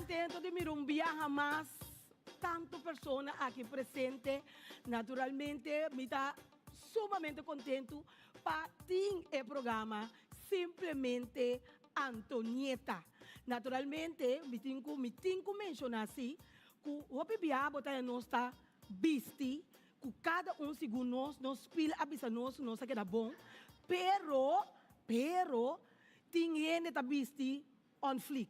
contento di mira un biaha mas tanto persona aki presente. Naturalmente mi ta sumamente contento pa tin e programa Simplemente Antonieta. Naturalmente mi tin cu mi tin cu menciona si cu hopi biaha bo ta haña nos ta bisti cu cada un segun nos, nos spil a bisa nos cu nos a keda bon, pero, pero tin hende ta bisti on fleek.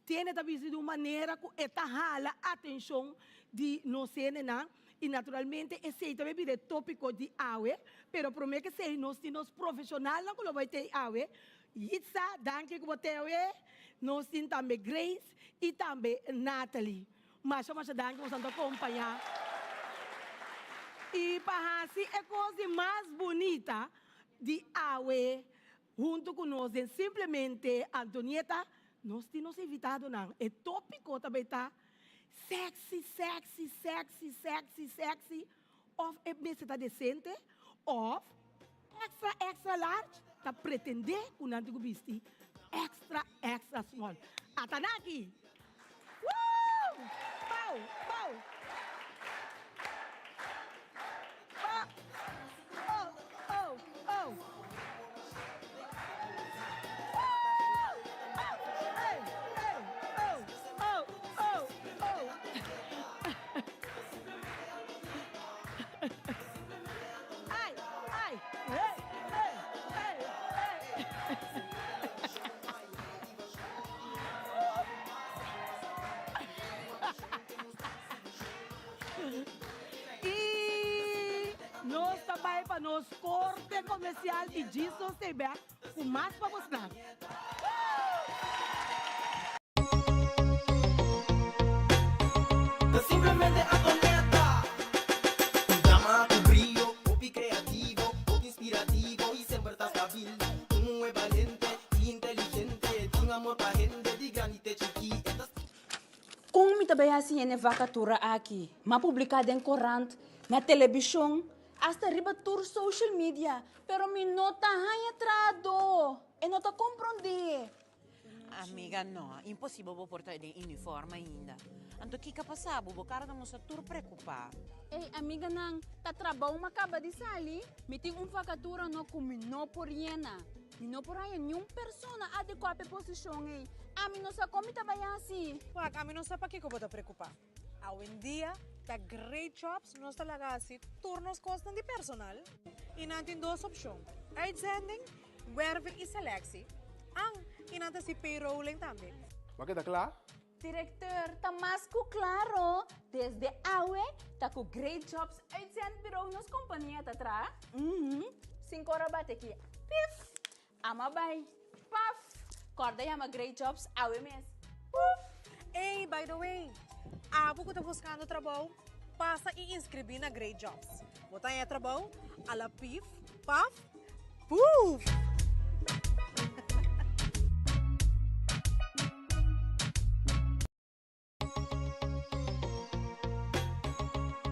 Tin hende ta bisti di un manera cu e ta hala atencion di nos hendenan y naturalmente esey ta bay bira e topico di awe, pero prome cu esey nos tin nos profesionalnan cu lo bay tey awe. Yitza, danki cu bo tey awe. Nos tin tambe Grace y tambe Natalie. Masha masha danki boso ta kompañá. I pa hasi e kos di mas bunita di awe huntu ku nos den Simplemente Antonieta, nos tin nos invitadonan. E tópiko ta bay ta Sexy, sexy, sexy, sexy, sexy òf e mester ta desente òf extra extra large ta pretendé ku nan tin ku bisti extra extra small. Ata nan aki! Woo! Pow! Pow! Pa! Oh! Oh! Oh! Woo! Oh! Ey! Ey! Oh! Oh! Oh! Oh! Ay! Ay! Hey! Hey! Hey! Hey! I nos ta bai pa nos korte komersial i djis nos ta e bek ku mas pa bosnan. Ta simplemente Antonieta. Un dama ku brio, hopi kreativo, hopi inspirativo i semper ta stabil. Un muhé balente i inteligente, tin amor pa hende di grandi te chikí. E ta. Kon mi ta bai hasi hende vakatura aki? M'a publiká den korant, na telebishon, asta riba tur social media, pero mi no ta haña trahadó. E no ta komprondé. Amiga, no, imposibel bo por ta den uniform ainda. Anto kiko a pasa bo? Bo kara ta mustra tur preokupá. Ey, amiganan, ta trabou m'a kaba di sali. Mi tin un vakatura no ku mi no por yena. Mi no por haña niun persona adekuá pa e posishon ei. Ami no sa kon mi ta bai hasi. Wak, ami no sa pakiko bo ta preokupá. Awendia ta Great Jobs nos ta laga hasi tur nos kosnan di personal i nan tin dos opshon, uitzending, werving i selectie, an i nan ta hasi payrolling tambe. Bo a keda kla? Directeur, ta mas cu claro, desde awe ta cu Great Jobs Uitzendbureau nos compania ta traha. Uhum, sin cora bate aki, pif, ama bay, paf, corda yama Great Jobs awe mes, puf. Ey, by the way, abo cu ta buscando trabou, pasa y inscribi na Great Jobs. Bo ta haña trabou a la pif, paf, puf!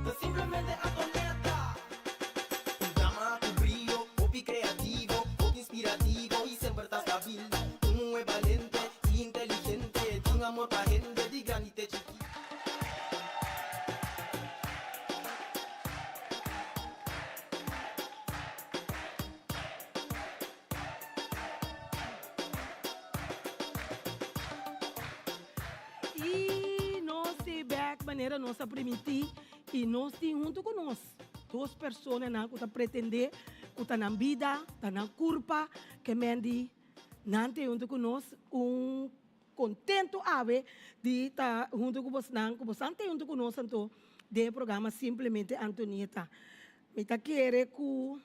Ta simplemente Antonieta. Un dama ku brio, hopi kreativo, hopi inspirativo i semper ta stabil. Un muhé balente i inteligente, tin amor pa hende di grandi te chikí. I nos tin bek manera nos a primintí i nos tin huntu ku nos dos personanan ku ta pretendé ku ta nan bida, ta nan kurpa ke men di nan tin huntu ku nos un kontentu awe di ta huntu ku bosnan, ku bosnan tin huntu ku nos anto den e programa Simplemente Antonieta. Mi ta kere ku.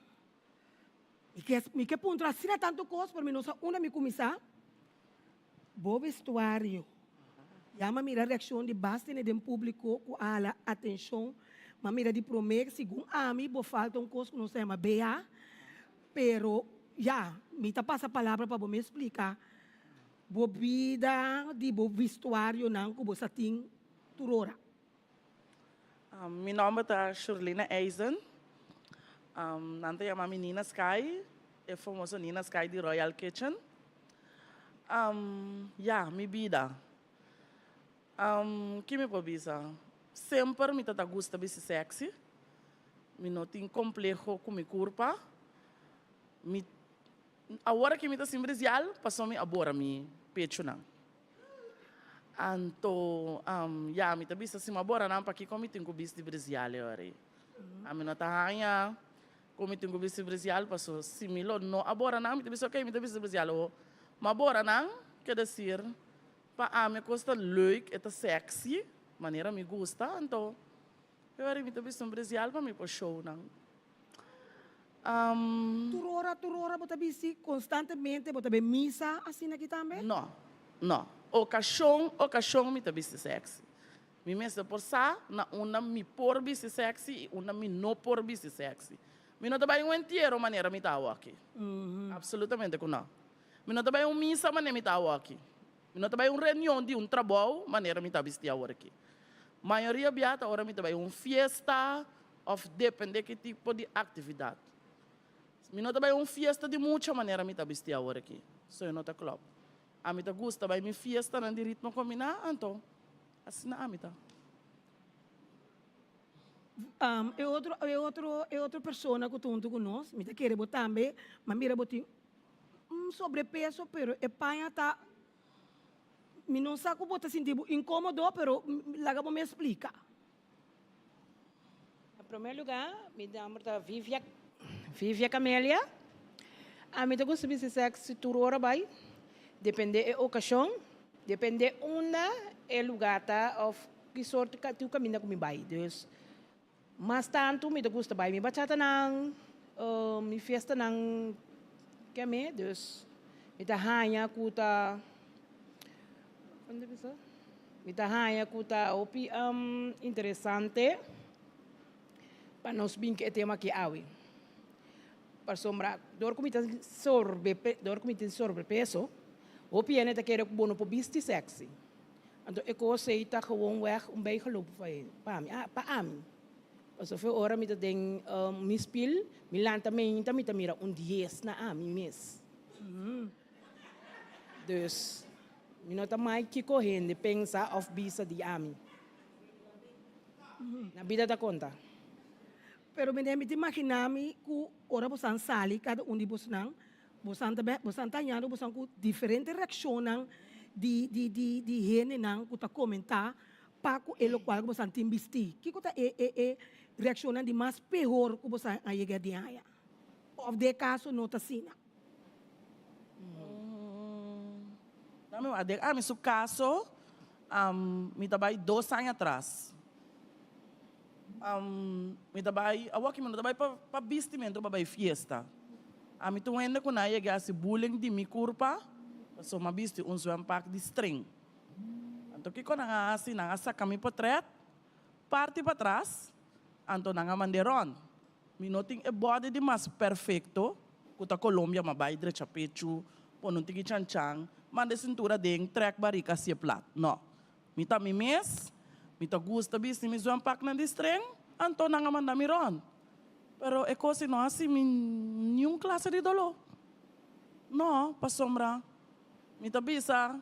Mi ke mi ke puntra asina tantu kos pero mi no sa unda mi kuminsá. Bo vestuario. Ya m'a mira reakshon di bas tene den públiko ku a hala atenshon. M'a mira di promé segun ami bo falta un kos ku nos ta yama BH. Pero ya, mi ta pasa palabra pa bo mes splika bo bida di bo vestuarionan ku bo sa tin tur ora. Mi nomber ta Shurlina Eisen. Nan ta yama mi Nina Sky, e famoso Nina Sky di Royal Kitchen. Ya, mi bida. Um, ki mi por bisa? Semper mi ta gusta bisti sexy. Mi no tin compleho cu mi curpa. Mi awor cu mi ta sin brasier, paso mi a bora mi pecho nan. Anto, ya, mi ta bisa si mi a bora nan, pakico mi tin cu bisti brasier awor? Ami no ta haya cu mi tin cu bisti brasier, paso si mi lo no a bora nan, mi ta bisa ok, mi ta bisti brasier. O, mi a bora nan, quiere decir, pa ami cos ta leuk, e ta sexy, manera mi gusta, anto, awor mi ta bisti un brasier pa mi por show nan. Tur ora, tur ora bo ta bisti constantemente, bo ta bay misa asina aki tambe? No, no. Ocasion, ocasion mi ta bisti sexy. Mi mester por sa na unda mi por bisti sexy y unda mi no por bisti sexy. Mi no ta bay un entiero manera mi ta awoki. Absolutamente cu no. Mi no ta bay un misa manera mi ta awoki. Mi no ta bay un reunion di un trabou manera mi ta bisti awor aki. Mayoria bia ta ora mi ta bay un fiesta of depende ki tipo di actividad. Mi no ta bay un fiesta di mucha manera mi ta bisti awor aki. So e no ta klop. Ami ta gusta bay mi fiestanan di Ritmo Combina, anto asina ami ta. E otro, e otro, e otro persona cu ta hunto cu nos, mi ta kere bo tambe, ma mira bo tin un sobrepeso, pero e paña ta, mi no sa cu bo ta sinti bo incomodo, pero laga bo me splica. Na primer lugar, mi nomber ta Vivia, Vivia Camelia. Ami ta gusta bisti sexy tur ora bai, depende e ocasion, depende unda e lugar ta of ki sorto di caminda cu mi bai. Dus, mas tanto mi ta gusta bai mi bachatanan, mi fiestanan keme, dus mi ta haña cu ta, con ta bisa? Mi ta haña ku ta hopi interesante pa nos bin ku e tema aki awe. Pasobra dor ku mi ta dor ku mi tin sobrepeso, hopi hende ta kere ku bo no por bisti sexy. Anto e kos ei ta gewoon weg un bijgeloof pa mi, pa ami. Pasobra ora mi ta den mi spil, mi lanta meinta mi ta mira un dies na ami mes. Dus mi no ta mai kiko hende pensa of bisa di ami. Na bida ta konta. Pero mi ta imagina mi ku ora bosan sali kada un di bosnan, bosan ta bosan ta hañando bosan ku diferente reakshonnan di di di di hendenan ku ta komentá pa ku e lokual ku bosan tin bistí. Kiko ta e e e reakshonnan di mas pehor ku bosan a yega di haña? Of den e kaso no ta asina? Dame wak, den ami su kaso, mi ta bai dos aña atras. Mi ta bai, awor mi no ta bai pa bistimento pa bai fiesta. Ami ta un hende ku nan a yega hasi bullying di mi kurpa, pasobra mi a bisti un zwempak di string. Anto kiko nan a hasi? Nan a saka mi potret parti patras, anto nan a mand'é rònt. Mi no tin e body di mas perfecto cu ta Colombia ma bay drecha pechu, pone un tiki chanchan, manda e cintura den, trek barica haci'e plat. No. Mi ta mi mes, mi ta gusta bisti mi zwempaknan di string, anto nan a manda mi rond. Pero e cos ei no haci mi niun clase di dolor. No, pasobra mi ta bisa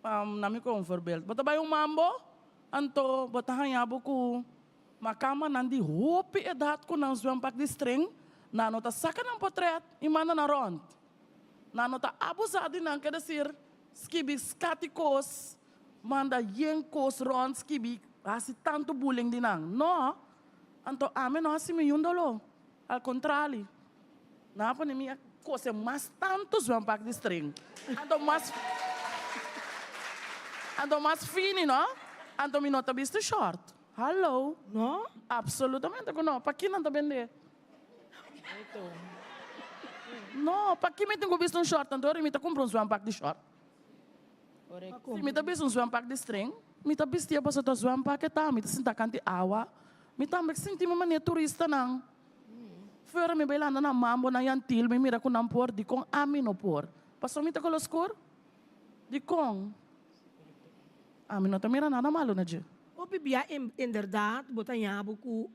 na mi con voorbeeld, bo ta bay un mambo, anto bo ta haña bo cu Ma kamanan di hopi edat ku nan zwempak di string, nan no ta saka nan potret i manda nan rònt. Nan no ta abusá di nan, ke desir, skibi skati kos, manda yen kos rònt, skibi hasi tantu bullying di nan. No! Anto ami no hasi mi yun doló. Al kontrali, nan a pone mi a kose mas tantu zwempak di string. Anto mas anto mas fini, no? Anto mi no ta bisti short. Hallo. No? Absolutamente ku no. Paki nan ta bende? No, paki mi tin ku bisti un short anto ora mi ta kumpra un zwempak di short? Si mi ta bisti un zwempak di string, mi ta bistié pasobra ta zwempak e ta, mi ta sinta kanti awa, mi tambe sinti mi manera turistanan. Fuera mi bai landa na mambo na Yantil, mi mira ku nan por, dikon ami no por? Pasobra mi ta kolo skur? Dikon? Ami no ta mira nada malu na dje. Hopi bia inderdaad bo ta ña bo ku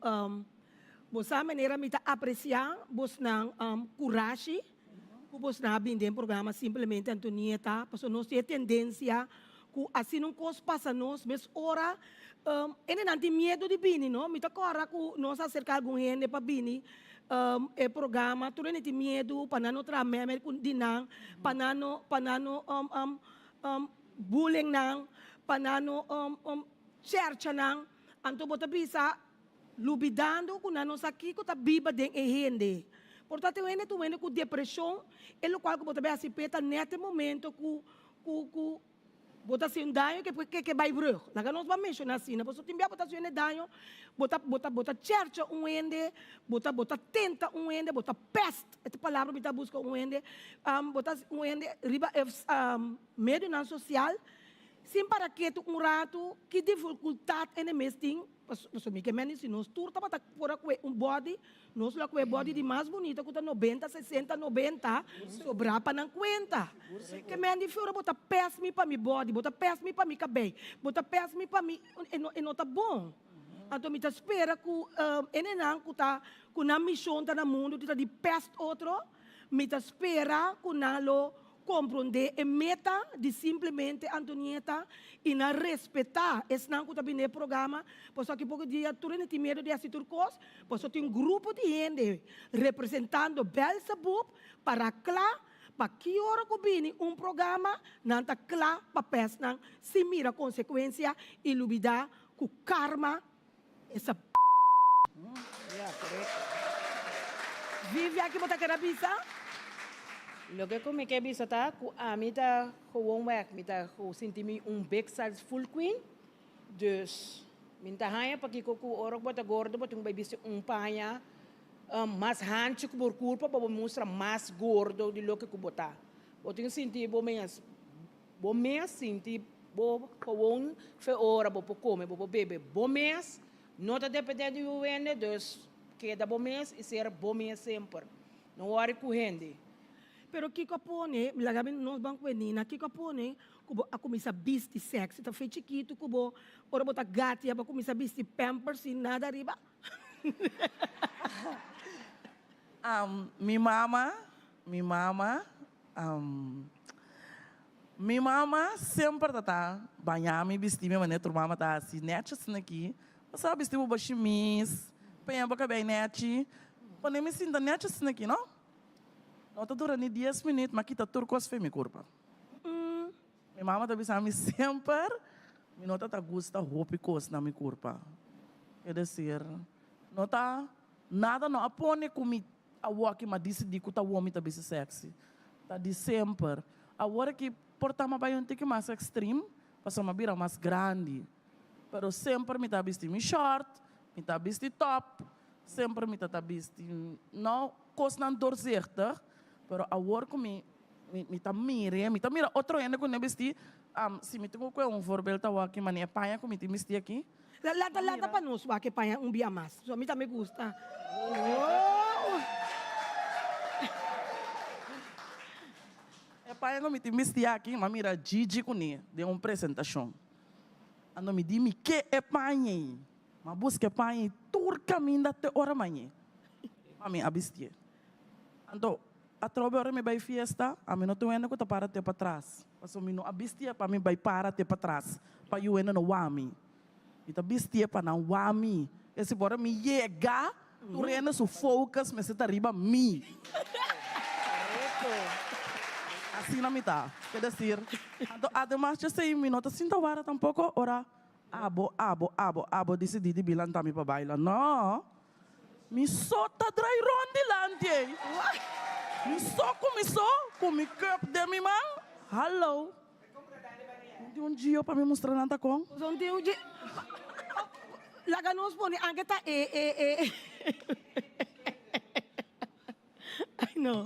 bo sa manera mi ta aprecia bosnan kurashi ku bosnan a bini den programa Simplemente Antonieta pasobra nos tin e tendencia. ku asina un kos pasa nos mes ora hendenan tin miedu di bini no. Mi ta kòrda ku nos a aserká algun hende pa bini e programa, tur hende tin miedu pa nan no traha meme di nan, pa nan no pa nan no bullying nan, pa nan no chèrcha nan. Anto bo ta bisa lubidando ku nan no sa kiko ta biba den e hende. Por ta tin hende tur hende ku depreshon, e lokual ku bo ta bai hasi p'e ta nèt e momento ku ku ku bo ta hasi un daño ke ke ke bai brug. Laga nos ban menshoná asina, pasobra tin bia bo ta hasi un hende daño, bo ta bo ta bo ta chèrcha un hende, bo ta bo ta tenta un hende, bo ta pèst, e ta palabra mi ta buska un hende, bo ta hasi un hende riba e medionan sosial sin para ketu un ratu ki difikultat hende mes tin, pasobra mi ke mende si nos tur tabata por a kue un bòdi Nos lo a kohe body di mas bunita ku ta nobenta, sesenta, nobenta, sobrá pa nan kuenta. Ke men di fiora bo ta pès mi pa mi body, bo ta pès mi pa mi kabei, bo ta pès mi pa mi, e no e no ta bon. Anto mi ta spera ku enenan ku ta ku nan mishon ta na mundu di ta di pèst otro, mi ta spera ku nan lo Komprondé e meta di simplemente Antonieta i nan respetá esnan ku ta bini e programa, pasobra aki poko dia tur hende tin miedu di hasi tur kos, pasobra tin un grupo di hende representando Belzebub para kla pa ki ora ku bini un programa nan ta kla pa pes nan sin mira konsekuensia i lubidá ku karma Esa p. Ya, korekto. Vivian, ki bo ta keda bisa? Loke ku mi ke bisa ta ku ami ta gewoonweg, mi ta sinti mi un big size full queen, dus mi ta haña pakiko ku ora ku bo ta gordo bo tin ku bai bisti un paña mas hanchi ku bo kurpa pa bo mustra mas gordo di loke ku bo ta. Bo tin ku sinti bo mes. Bo mes sinti bo gewoon fe ora bo por come, bo por bebe bo mes, no ta depende di un hende, dus keda bo mes y ser bo mes semper. No worry cu hende. Pero kiko a pone, laga mi nos ban cu e Nina, kiko a pone cu bo a cuminsa bisti sexy? Ta fe chikitu cu bo ora bo ta gatia bo a cuminsa bisti pampers sin nada ariba? Mi mama, mi mama Mi mama semper ta ta baña mi, bisti mi manera tur mama ta hasi nechi asina aki. Bo sa bisti bo shimis, peña bo kabei nechi, pone mi sinta nechi asina aki no. No ta dura ni dies minüt m'a kita tur kos fen mi kurpa. Mi mama ta bisa mi semper mi no ta ta gusta hopi kos na mi kurpa. Es desir, no ta nada no a pone ku mi Awor ki m'a disidí ku ta wou mi ta bisa sexy. Ta di semper. Awor aki por ta m'a bai un tiki mas extreme, pasobra m'a bira mas grandi. Pero semper mi ta bisti mi short, mi ta bisti top, semper mi ta ta bisti, no kosnan doorzichtig, pero awor ku mi mi ta mira, mi ta mira otro hende ku no bisti, si mi tin ku kue un voorbeeld awor aki, manera e paña ku mi tin bisti aki, Lanta lanta pa nos wak e paña un bia mas. So mi tambe gusta. Oh. E paña ku mi tin bisti aki, m'a mira Gigi kuné den un presentashon. Anto mi di mi ke e paña ei. M'a buska e paña ei tur kaminda te ora mañé. Pa mi a bistié. Anto atrobe ora mi bai fiesta, ami no tin hende ku ta para te patras. Pasobra mi no a bistié pa mi bai para te patras, pa yu hende no wak mi. Mi ta bistié pa nan wak mi. Esi por ora mi yega, tur hende su focus mester ta riba mi. Asina mi ta. Ke desir, anto ademas djesei mi no ta sinta wara tampoko ora abo, abo, abo, abo disidí di bin lanta mi pa baila. No! Mi so ta drai rond dilanti ei. Mi so ku mi so, ku mi cup den mi man. Hallo. No tin un gio pa mi mustra nan ta kon? No tin un gio. Laga nos pone anke ta e e e. Ai no.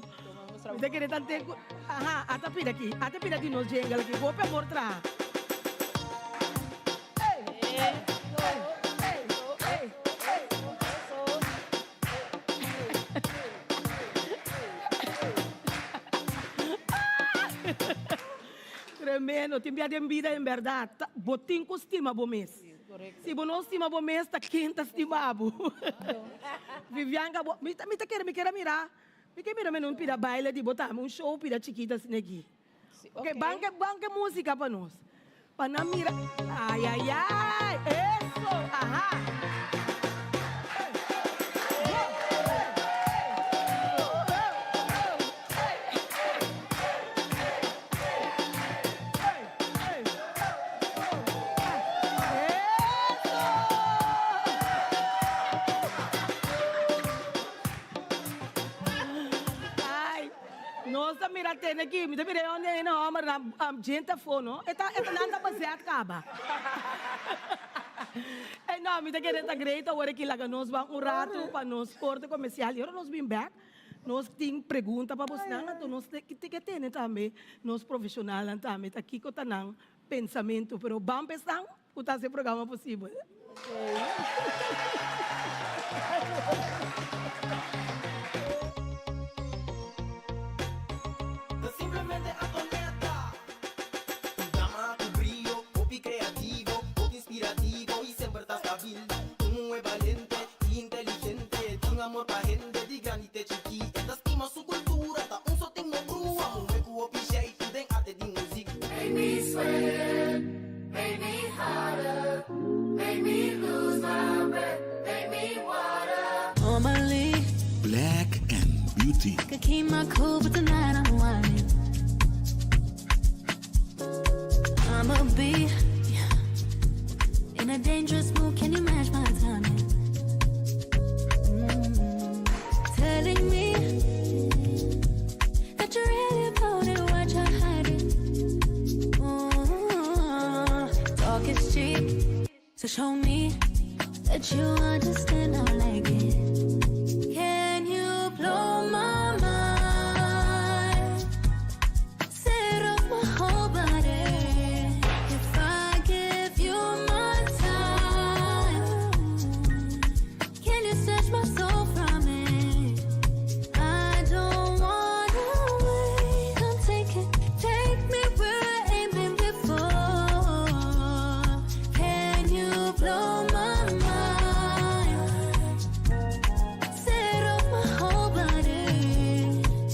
Mi ta kere tan ten ku. Aha, ata pida aki. Ata pida di nos jingle aki. Hopi amor traha. Tremendo. Tin bia den bida en berdad. Bo tin ku stima bo mes. Si bo no stima bo mes, ta ken ta stima bo? Vivianka, bo, mi ta, mi ta kere, mi kere mira, mi ke mira meno un pida baile di bo tambe, un show pida chikito asina aki. Ok, ban ke, ban ke musika pa nos. Pa nan mira. Ai ai ai! Eso! Aha! Ai, nos ta mira tene aki, mi ta mira e hòmber den e hòmber nan djente afó no, e ta e ta nan ta bezet kaba. E no, mi ta kere ta great awor aki laga nos ban un ratu pa nos korte komersial i ora nos bin bèk nos tin pregunta pa bosnan anto nos tin ke tene tambe nos profeshonalnan tambe ta kiko ta nan pensamentu pero ban pa esnan ku ta hasi e programa posibel. Ta simplemente Antonetta. Un dama ku brio, hopi kreativo, hopi inspirativo i semper ta stabil. Un muhé balente i inteligente, tin amor pa hende di grandi te chikí. E ta stima su kultura, ta un sotin no brua. Muhé ku hopi sheitu den arte di muzik. Make me sweat, make me hotter, make me lose my breath, make me water. Normally, Black and Beauty. could keep my cool, but tonight I'm whining. I'ma be in a dangerous mood. Can you match my timing? Mm. Telling me that you're really about it, what you're hiding. Ooh, talk is cheap, so show me that you understand. I like it. Can you blow my mind? Set off my whole body. If I give you my time, can you snatch my soul from it? I don't wanna wait. Come take it, take me where I ain't been before. Can you blow my mind? Set off my whole body,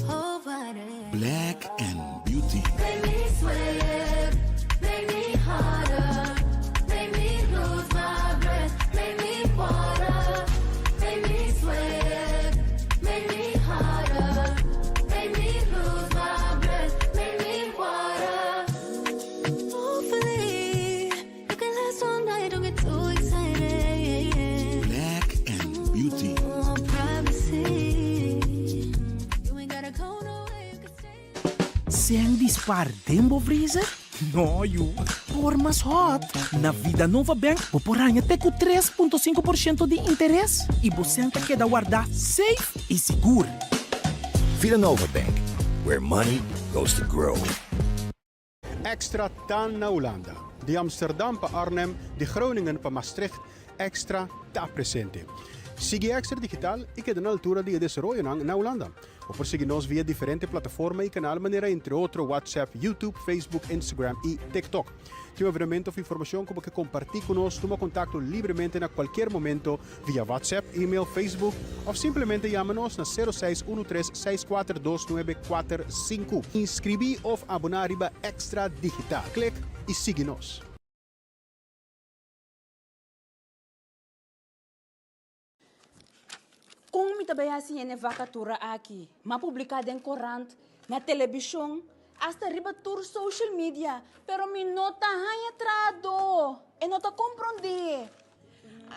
whole body. Black and Beauty. Make me sweat, make me harder, make me lose my breath, make me water, make me sweat, make me harder, make me lose my breath, make me water. Hopefully, you can last all night. Don't get too excited. Black and Beauty. Oh, privacy. You ain't gotta go nowhere. You can stay. Sem dispar den bo freezer? No, yu. Por mas hot. Na Vida Nova Bank, bo por haña te ku 3.5% di interes i bo sèn ta keda wardá safe i sigur. Vida Nova Bank, where money goes to grow. Extra ta na Hulanda. Di Amsterdam pa Arnhem, di Groningen pa Maastricht, Extra ta presente. Sigui Extra Digital i keda na altura di e desaroyonan na Hulanda. Bo por sigui nos via diferente plataforma i kanal manera entre otro WhatsApp, YouTube, Facebook, Instagram i TikTok. Tin un evenemento òf informashon ku bo ke kompartí ku nos, tuma kontakto libremente na kualkier momento via WhatsApp, email, Facebook òf simplemente yama nos na 0613 642945. Inskribí òf aboná riba Extra Digital. Klik i sigui nos. Kon mi ta bai hasi hende vakatura aki? M'a publiká den korant, na telebishon, asta riba tur social media, pero mi no ta haña trahadó. E no ta komprondé.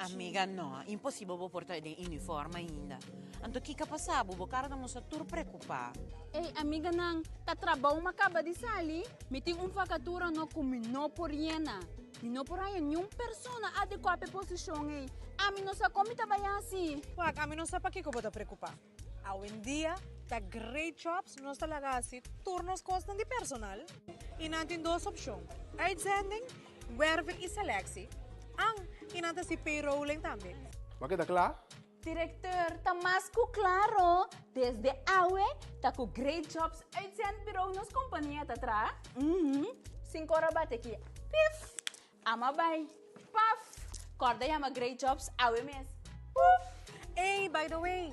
Amiga, no, imposibel bo por ta den uniform ainda. Anto kiko a pasa bo? Bo kara ta mustra tur preokupá. Ey, amiganan, ta trabou m'a kaba di sali. Mi tin un vakatura no ku mi no por yena. Mi no por haña niun persona adekuá pa e posishon ei. Ami no sa kon mi ta bai hasi. Wak, ami no sa pakiko bo ta preokupá. Awendia ta Great Jobs nos ta laga hasi tur nos kosnan di personal i nan tin dos opshon, uitzending, werving i selectie. An, i nan ta hasi payrolling tambe. Bo a keda kla? Directeur, ta mas ku klaro, desde awe ta ku Great Jobs Uitzendbureau nos kompania ta traha. Uhum, sin kora bate ki, pif! Ama bai, paf! Kòrda yama Great Jobs awe mes, puf! Ey, by the way,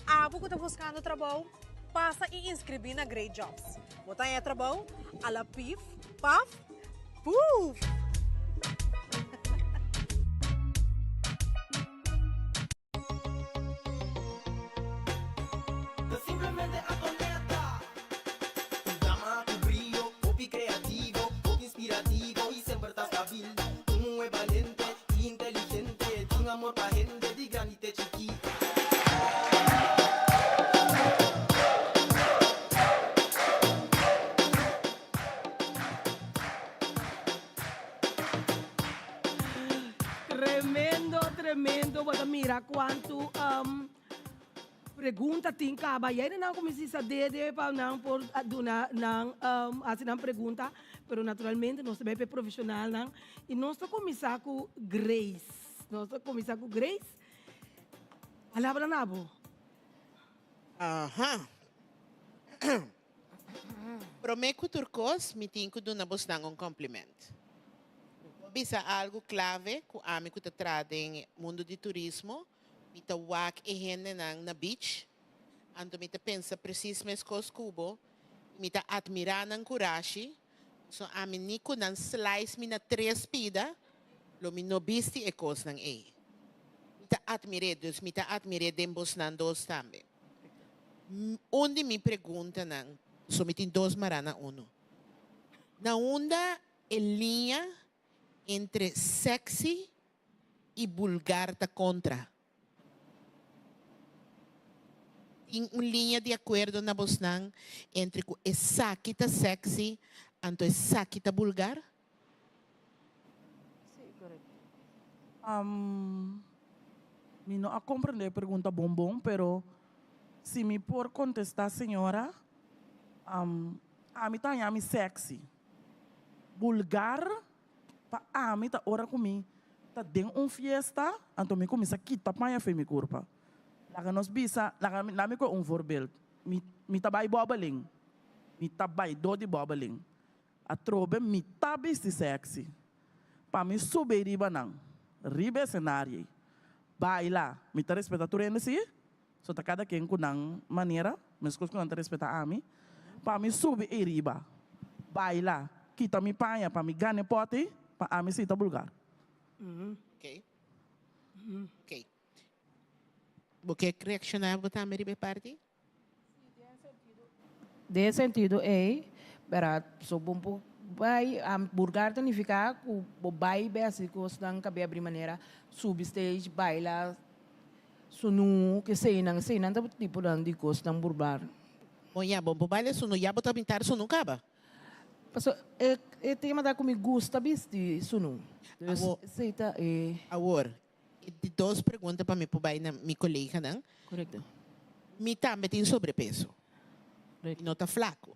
abo ku ta buskando trabou, pasa i inskribí na Great Jobs. Bo ta haña trabou, a la pif, paf! Puf! Ta simplemente Antonetta. Un dama ku brio, hopi kreativo, hopi inspirativo i semper ta stabil. Un muhé balente i inteligente, tin amor pa hende di grandi te chikí. Tremendo, tremendo. Bo ta mira cuanto um, pregunta tin caba. Y ahí nan cuminsa isa dede pa nan por duna nan um, haci nan pregunta. Pero naturalmente nos ta bay pe profesionalnan. Y nos ta cuminsa cu Grace. Nos ta cuminsa cu Grace. Palabra na bo. Aha. Promé ku tur kos, mi tin ku duna bosnan un kompliment. Bo bisa algu klave ku ami ku ta traha den mundu di turismo, mi ta wak e hendenan na beach, anto mi ta pensa presis meskos ku bo, i mi ta atmirá nan kurashi, pasobra ami ni ku nan slice mi na tres pida, lo mi no bisti e kosnan ei. Mi ta atmir'é, dus mi ta atmir'é den bosnan dos tambe. Un di mi preguntanan, so mi tin dos mará na uno. Na unda e liña entre sexy i bulgar ta kontra? Tin un liña di akuerdo na bosnan entre ku esaki ta sexy anto esaki ta bulgar? Mi no a comprende e pregunta bon bon, pero si mi por contesta señora, ami ta haña mi sexy. Bulgar pa ami ta ora cu mi ta den un fiesta, anto mi cuminsa kita paña fe mi curpa. Laga nos bisa, laga mi coge un voorbeeld, mi ta bay bobbeling, mi ta bay door di bobbeling. Atrobe mi ta bisti sexy. Pa mi subi riba nan. Riba escenario ei. Baila. Mi ta respeta tur hende si. So ta cada ken cu nan manera. Mescos cu nan ta respeta ami. Pa mi subi ei riba. Baila. Kita mi paña pa mi gana e pot ei. Pa ami si ta bulgar. Ok. Ok. Bo ke reacciona bo tambe riba e parti? Den e sentido ei, bera, so bo por bai, burgar ta nifiká ku bo bai bai hasi kosnan kabia abri manera subi stage, baila, sunu, keseinan, eseinan ta tiponan di kosnan burbar. Bon ya, bo por baila sunu, ya bo ta pintar sunu kaba. Paso e e tema ta ku mi gusta bisti sunu, dus esei ta e. Awor, E di dos pregunta pa mi por bai na mi koleganan. Korekto. Mi tambe tin sobrepeso. Mi no ta flaku.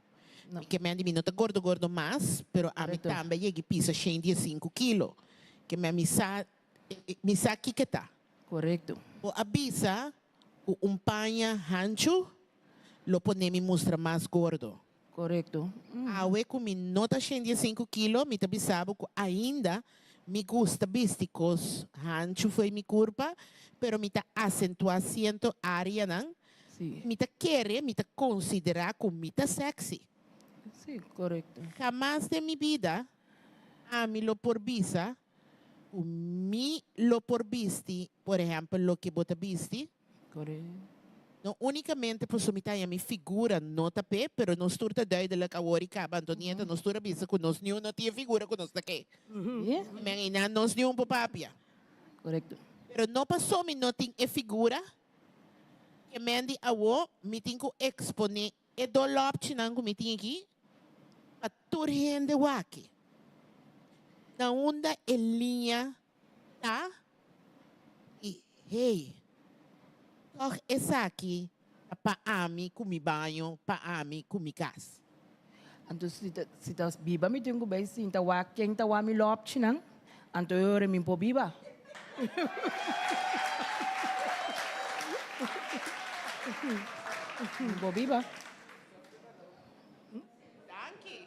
Mi ke men di mi no ta gordo gordo mas, pero ami tambe a yega pisa shen di e sinku kilo. Ke men mi sa, mi sa kiko ta. Korekto. Bo a bisa ku un paña hanchu lo pone mi mustra mas gordo. Korekto. Awe ku mi no ta 105 kilo, mi ta bisa bo ku ainda mi gusta bisti kos hanchu fo'i mi kurpa, pero mi ta asentuá siento áreanan. Sí. Mi ta kere, mi ta konsiderá ku mi ta sexy. Sí, korekto. Hamas den mi bida ami lo por bisa ku mi lo por bisti, por ehèmpel, loke bo ta bisti. Korekto. No únikamente pasobra mi ta haña mi figura no ta p'e, pero nos tur ta duidelijk awor i kaba. Antonieta, nos tur a bisa ku nos niun no tin e figura ku nos ta ke. Men einan nos niun por papia. Korekto. Pero no pasobra mi no tin e figura, ke men di awo mi tin ku eksponé e dolòpchinan ku mi tin aki pa tur hende wak. Na unda e liña Ta i hey, tòg esaki ta pa ami ku mi baño, pa ami ku mi kas. Anto si ta si ta biba mi tin ku bai sinta wak ken ta wak mi lòpchinan, anto e ora mi por biba. Mi por biba. Danki.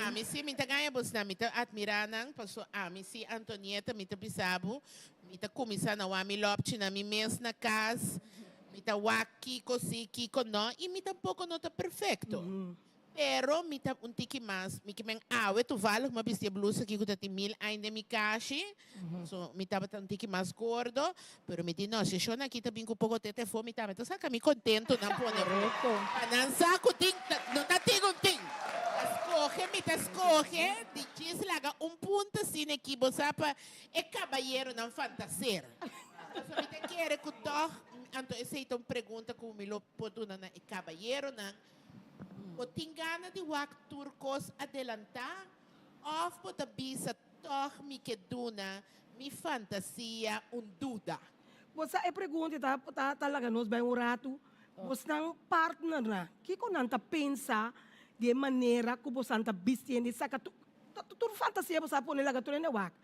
Ami si mi ta gaña bosnan, mi ta admira nan, paso ami si Antonieta mi ta bisa bo, mi ta cuminsa na wak mi lopchi na mi mes na cas, mi ta wak kico si, kico no, y mi tampoco no ta perfecto. Pero mi ta un tiki mas, mi ke men awe toevallig mi a bisti e blusa aki ku ta tin mil aña den mi kashi, so mi tabata un tiki mas gordo, pero mi di no, si e shon aki ta bin ku poko tete afó mi tambe ta saka mi kontento nan pone afó, pa nan sa ku tin, no ta tin un tin. Ta skohe, mi ta skohe di djis laga un punta asina aki, bo sa pa e kabayeronan fantaseer. Pasobra mi ta kere ku tòg, anto esei ta un pregunta ku mi lo por duna na e kabayeronan, Bo tin gana di wak tur kos adelantá òf bo ta bisa tòg mi ke duna mi fantasia un duda? Bo sa e pregunta ta ta ta laga nos bai un ratu. Bosnan partnernan, kiko nan ta pensa di e manera ku bosan ta bistiendo i saka tur tur fantasia bo sa pone laga tur hende wak?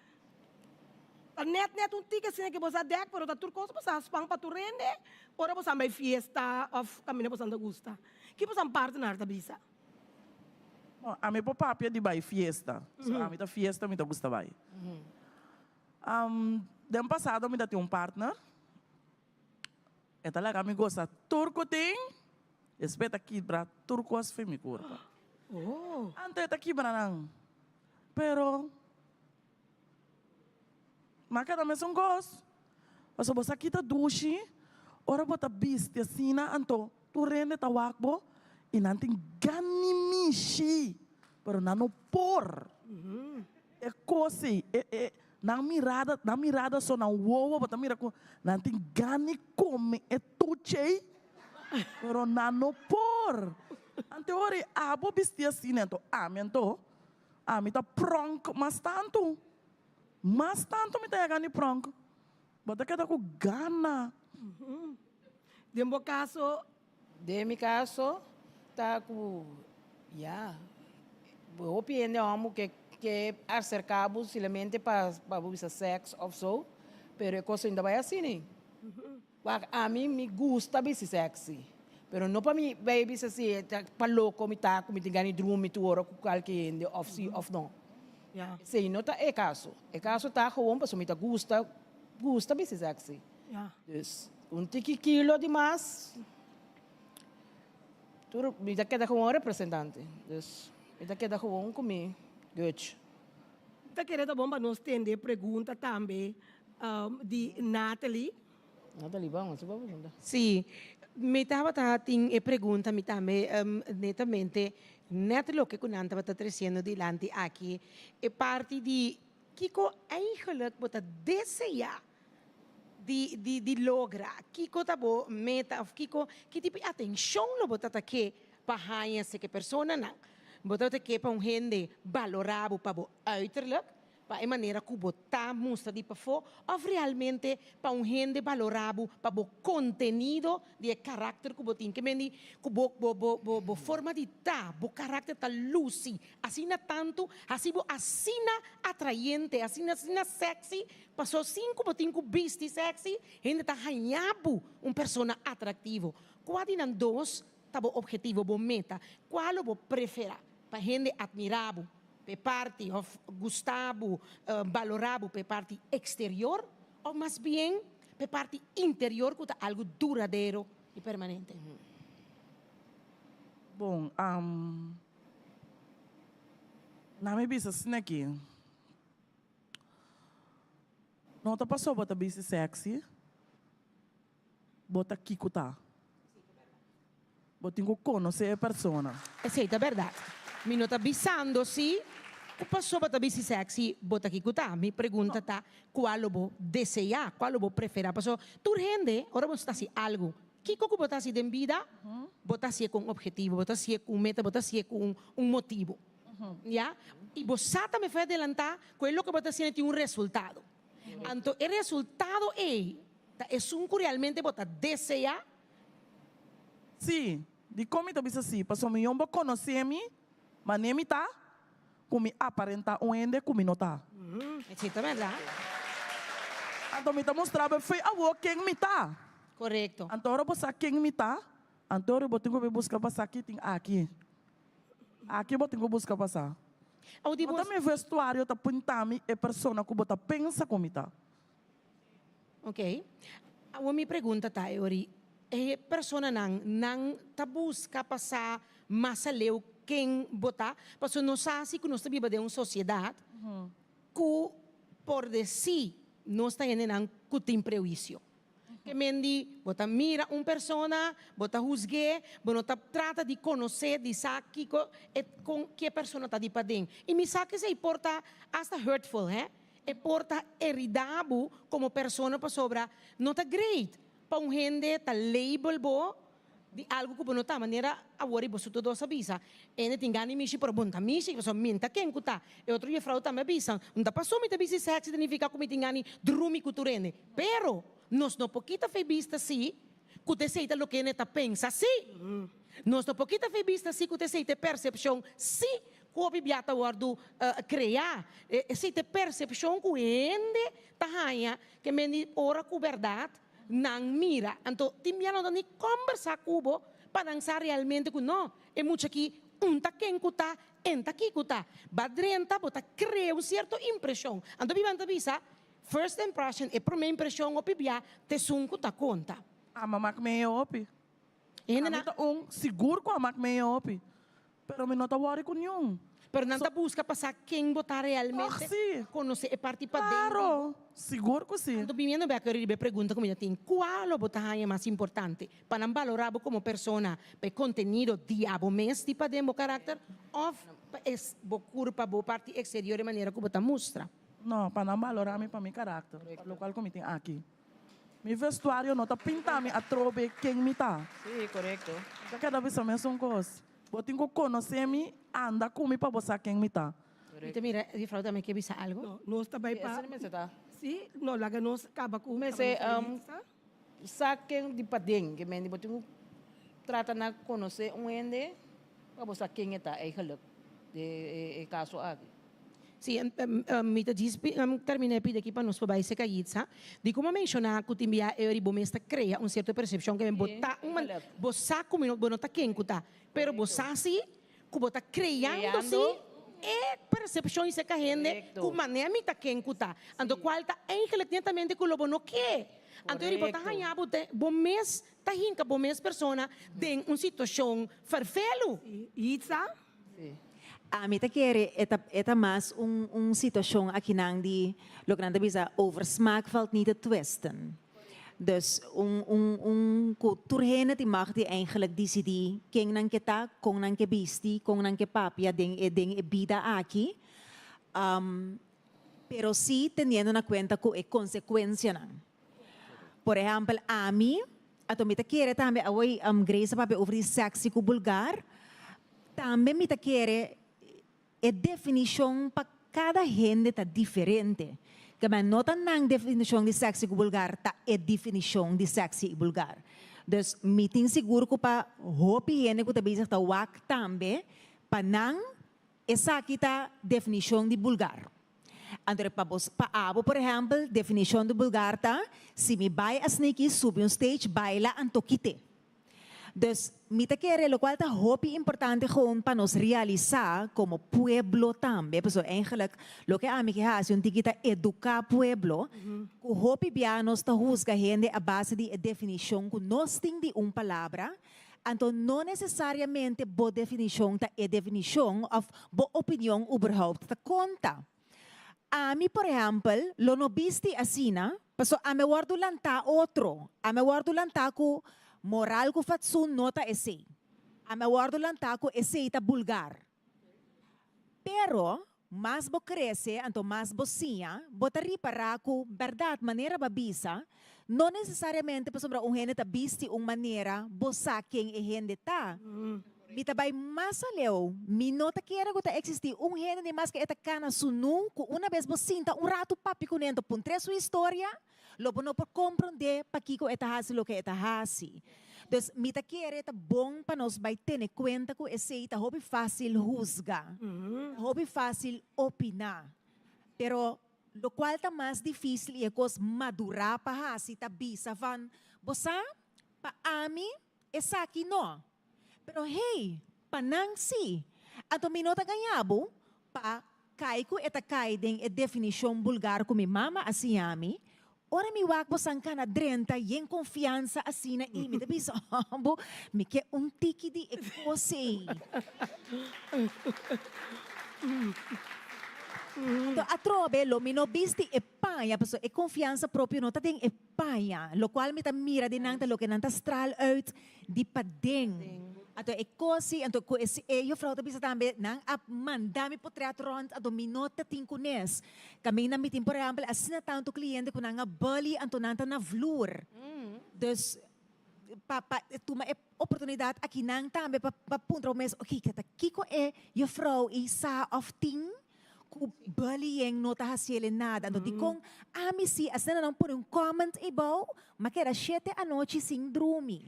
Ta net net un tiki asina ke bo sa dek pero ta tur kos bo sa span pa tur hende ora bo sa bai fiesta of kaminda bo sa ta gusta. Ki bo sa partner ta bisa? Bon, ami por papia di bai fiesta. So ami ta fiesta mi ta gusta bai. Den pasado mi ta tin un partner. E ta laga mi gosa tur ku tin, despues e ta kibra tur kos fen mi kurpa. Anto e ta kibra nan, pero m'a keda mesun kos. Pasobra bo sa kita dushi ora bo ta bisti asina, anto tur hende ta wak bo i nan tin gani mishi, pero nan no por. E kos ei, e e nan mirada, nan mirada so nan wowo bo ta mira ku nan tin gana di kome e tuchi ei, pero nan no por. Anto e ora ei abo bisti asina, anto ami anto, ami ta pronk mas tantu, mas tantu mi ta yega di pronk. Bo ta keda ku gana. Den bo kaso, Den mi kaso ta ku ya hopi hende hòmber ke ke aserká bo solamente pa pa bo bisa sèks òf so, pero e kos ainda bai asina. Wak ami mi gusta bisti sèksi, pero no pa mi bai bisa si ta pa loko mi ta ku mi tin gana di drumi tur ora ku kualke hende òf si òf no. Esei no ta e kaso. E kaso ta gewoon pasobra mi ta gusta gusta bisti sèksi. Dus un tiki kilo di mas tur mi ta keda gewoon representante. Dus mi ta keda gewoon ku mi guch. Mi ta kere ta bon pa nos tende e pregunta tambe di Nathalie. Nathalie, bon, así bo pregunta. Sí, mi tabata tin e pregunta mi tambe netamente net loke ku nan tabata tresiendo dilanti aki, e parti di kiko eigenlijk bo ta desea di di di logra? Kiko ta bo meta of kiko ki tipo di atencion lo bo ta ta ke pa haña seke personanan? Bo ta ta ke pa un hende balora bo pa bo uiterlijk, pa e manera ku bo ta mustra di pafó, of realmente pa un hende balora bo pa bo kontenido di e karakter ku bo tin? Ke men di ku bo bo bo bo bo forma di ta, bo karakter ta lusi asina tantu, hasi bo asina atrayente, asina asina sexy Paso sin ku bo tin ku bisti sexy, hende ta haña bo un persona atractivo. Kua di nan dos ta bo objetivo, bo meta? Kua lo bo prefera? Pa hende admira bo p'e parti of gusta bo, balora bo p'e parti exterior of mas bien p'e parti interior ku ta algu duradero i permanente? Bon, na mi bisa asina aki. No ta paso bo ta bisti sexy, bo ta kico ta. Bo tin cu conoce e persona. Esey ta berdad. Mi no ta bisando si cu paso bo ta bisti sexy bo ta kico ta. Mi pregunta ta cual lo bo desea, cual lo bo prefera. Paso tur hende ora bo ta haci algo, kico cu bo ta haci den bida, bo ta haci'e cu un objetivo, bo ta haci'e cu un meta, bo ta haci'e cu un motibo. Ya, i bo sa tambe for adelantá ku e loke bo ta hasiendo tin un resultado. Anto e resultado ei ta esun ku realmente bo ta deseá? Sí, dikon mi ta bisa sí? Pasobra mi yon bo konosé mi, manera mi ta, ku mi aparentá un hende ku mi no ta. Esei ta bèrdat. Anto mi ta mustra bo fe awor ken mi ta. Korekto. Anto ora bo sa ken mi ta, anto ora bo tin ku bin buska pa sa ki tin aki. Aki bo tin ku buska pasá. No ta mi vestuario ta pinta mi e persona ku bo ta pensa ku mi ta. Ok. Awor mi pregunta ta, Eori, e personanan nan ta buska pasá mas aleu. ken bo ta, pasobra nos sa si ku nos ta biba den un sosiedat ku por desi nos ta hendenan ku tin prehuisio. Ke men di bo ta mira un persona, bo ta husg'é, bo no ta trata di konosé, di sa kiko e kon ki e persona ta di paden. I mi sa ku esei por ta asta hurtful, hè. E por ta heridá bo komo persona pasobra no ta great pa un hende ta label bo di algu ku bo no ta. Manera awor i boso tur dos a bisa, hende tin gana di mishi pero bo no ta mishi pasobra mi ta ken ku ta. E otro jefrou tambe a bisa, no ta paso mi ta bisti sexy ta nifiká ku mi tin gana di drumi ku tur hende. Pero nos no por kita fe bista si ku ta esei ta loke hende ta pensa si. Nos no por kita fe bista si ku ta esei ta e persepshon si ku hopi bia ta wòrdu kreá. Esei ta e persepshon ku hende ta haña ke men di ora ku bèrdat nan mira. Anto tin bia no ta ni kòmbersá ku bo pa nan sa realmente ku no, e mucha aki un ta ken ku ta, en ta kiko ta. Ba drenta bo ta krea un sierto impreshon. Anto biba nan ta bisa, first impression, e promé impreshon hopi bia ta esun ku ta konta. Ama mak me'e hopi. Ami ta un sigur ku a mak me'e hopi. Pero mi no ta worry ku niun. Pero nan ta buska pa sa ken bo ta realmente. Toch si. Konosé e parti paden di bo. Claro, sigur ku si. Anto biniendo bek riba e pregunta ku mi ta tin, kua lo bo ta haña mas importante? Pa nan balorá bo komo persona pa e kontenido di abo mes di paden bo karakter òf pa e bo kurpa, bo parti eksterior e manera ku bo ta mustra? No, pa nan balorá mi pa mi karakter, pa lokual ku mi tin aki. Mi vestuario no ta pinta mi atrobe ken mi ta. Sí, korekto. Mi ta keda bisa mesun kos. Bo tin ku konosé mi, anda ku mi pa bo sa ken mi ta. Mi ta mira juffrouw tambe ke bisa algo. No, nos ta bai pa. Esei mester ta. Sí, no, laga nos kaba ku. Mester sa ken di paden, ke mende bo tin ku trata na konosé un hende pa bo sa ken e ta eigenlijk den e kaso aki. Sí, mi ta djis termina e pida aki pa nos por bai seca Yitza. Di como a menciona cu tin bia e ora bo mes ta crea un cierto percepcion que bo ta un man, bo sa cu mi no, bo no ta ken cu ta, pero bo sa si cu bo ta creando si e percepcion y seca hende cu manera mi ta ken cu ta. Anto cual ta eigenlijk netamente cu lo bo no ke. Anto e ora bo ta haya bo te, bo mes ta hinca bo mes persona den un situacion ferfelu. Yitza? Ami ta kere e ta e ta mas un un situacion akinan di loke nan ta bisa over smaak valt niet te twisten. Dus un un un ku tur hende tin mag di eigenlijk dicidi ken nan ke ta, kon nan ke bisti, kon nan ke papia den e den e bida aki. Pero si teniendo na kuenta ku e konsekuensianan. Por ehèmpel ami, anto mi ta kere tambe awor Grace a papia over di sexy ku bulgar, tambe mi ta kere e definishon pa kada hende ta diferente. Kema no ta nan definishon di sexy ku bulgar ta e definishon di sexy i bulgar. Dus mi tin sigur ku pa hopi hende ku ta bezig ta wak tambe, pa nan Esaki ta definishon di bulgar. Anto pa bos, pa abo por ehèmpel, definishon di bulgar ta, si mi bai a sniki, subi un stage, baila anto kite. Dus, mi ta kere lokual ta hopi importante gewoon pa nos realisá komo pueblo tambe, pasobra eigenlijk loke ami ke hasi un tiki ta eduká pueblo, ku hopi bia nos ta husga hende a base di e definishon ku nos tin di un palabra, Anto no necesariamente bo definicion ta e definicion of bo opinion uberhaupt ta conta. Ami por ehempel lo no bisti asina paso ami a wordo lanta otro, ami a wordo lanta cu moral cu fatsoen no ta esey. Ami a wordo lanta cu esey ta bulgar. Pero mas bo crece anto mas bo siña, bo ta ripara cu berdad manera bo a bisa, no necesariamente pasobra un hende ta bisti un manera bo sa ken e hende ta. Mi ta bay mas aleu, mi no ta kere cu ta existi un hende ni maske e ta cana sunu cu una bes bo sinta un rato papia cune anto puntr'e su historia, Lo bo no por komprondé pakiko e ta hasi loke e ta hasi. Dus mi ta kere ta bon pa nos bai tene kuenta ku esei ta hopi fásil husga, ta hopi fásil opiná. Pero lokual ta mas difísil i e kos madurá pa hasi ta bisa van, Bo sa, pa ami esaki no. Pero hey, pa nan sí. Anto mi no ta gaña bo pa kai ku e ta kai den e definishon bulgar ku mi mama a siña mi. Ora mi wak bosan kana drenta yen konfiansa asina i mi ta bisa, Bo, mi ke un tiki di e kos ei. Anto atrobe lo mi no bisti e paña, pasobra e konfiansa propio no ta den e paña. Lokual mi ta mira di nan ta loke nan ta straal uit di paden. Anto e kos ei, anto ku e jufrou ta bisa tambe, nan a manda mi potret rònt, anto mi no ta tin kunes. Kaminda mi tin por ehèmpel asina tantu kliente ku nan a bully anto nan ta na vloer. Dus pa pa tuma e oportunidat aki nan tambe pa pa puntra bo mes, oke ta kiko e jufrou ei sa òf tin ku bullying no ta hasiel e nada. Anto dikon ami si asina nan pone un comment eibou, m'a keda shete anochi sin drumi.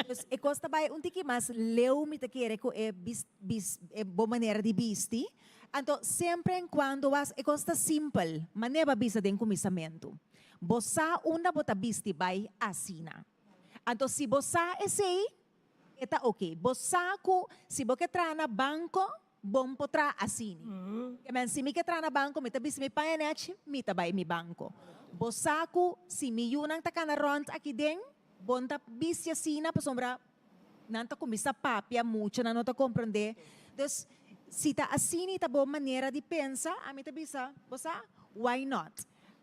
Dus e kos ta bai un tiki mas leu mi ta kere ku e bis bis e bo manera di bisti. Anto, sempre en cuando was e cos ta simpel, manera bo a bisa den cuminsamentu. Bo sa unda bo ta bisti bai asina. Anto, si bo sa esey, e ta ok. Bo sa cu si bo ke traha na banco, bon por traha asini. Ke men, si mi ke traha na banco, mi ta bisti mi paña nechi, mi ta bai mi banco. Bo sa cu si mi yunan ta cana rond aki den, bon ta bisti asina pasobra Nan ta kuminsá papia mucha, nan no ta komprondé. Dus, si ta asina i ta bo manera di pensa, ami ta bisa, bo sa, why not?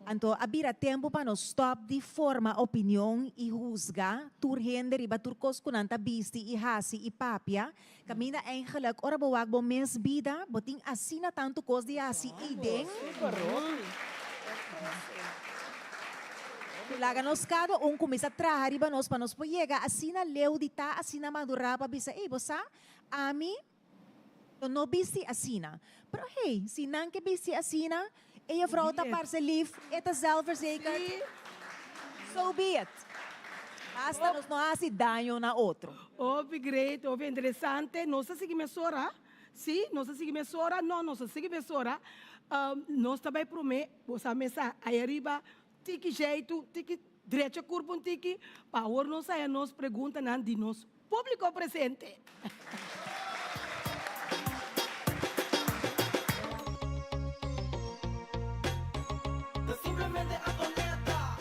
Anto a bira tempu pa nos stòp di forma opinion i husga tur hende riba tur kos ku nan ta bisti i hasi i papia. Kaminda eigenlijk ora bo wak bo mes bida, bo tin asina tantu kos di hasi ei den. Laga nos kada un kuminsá traha riba nos pa nos por yega asina leu di ta asina madurá pa bisa, ey, bo sa, ami lo no bisti asina. Pero hey, si nan ke bisti asina, e juffrouw ta parse lief, e ta zelfverzekerd, so be it. Basta nos no hasi daño na otro. Hopi great, hopi interesante. Nos ta sigui mesora, si, nos ta sigui mesora, no, nos ta sigui mesora. Nos ta bai prome, bo sa mesa ahí ariba, Tiki jeitu, tiki drecha kurpa un tiki, pa awor nos haya nos preguntanan di nos públiko presente. Ta simplemente Antonetta.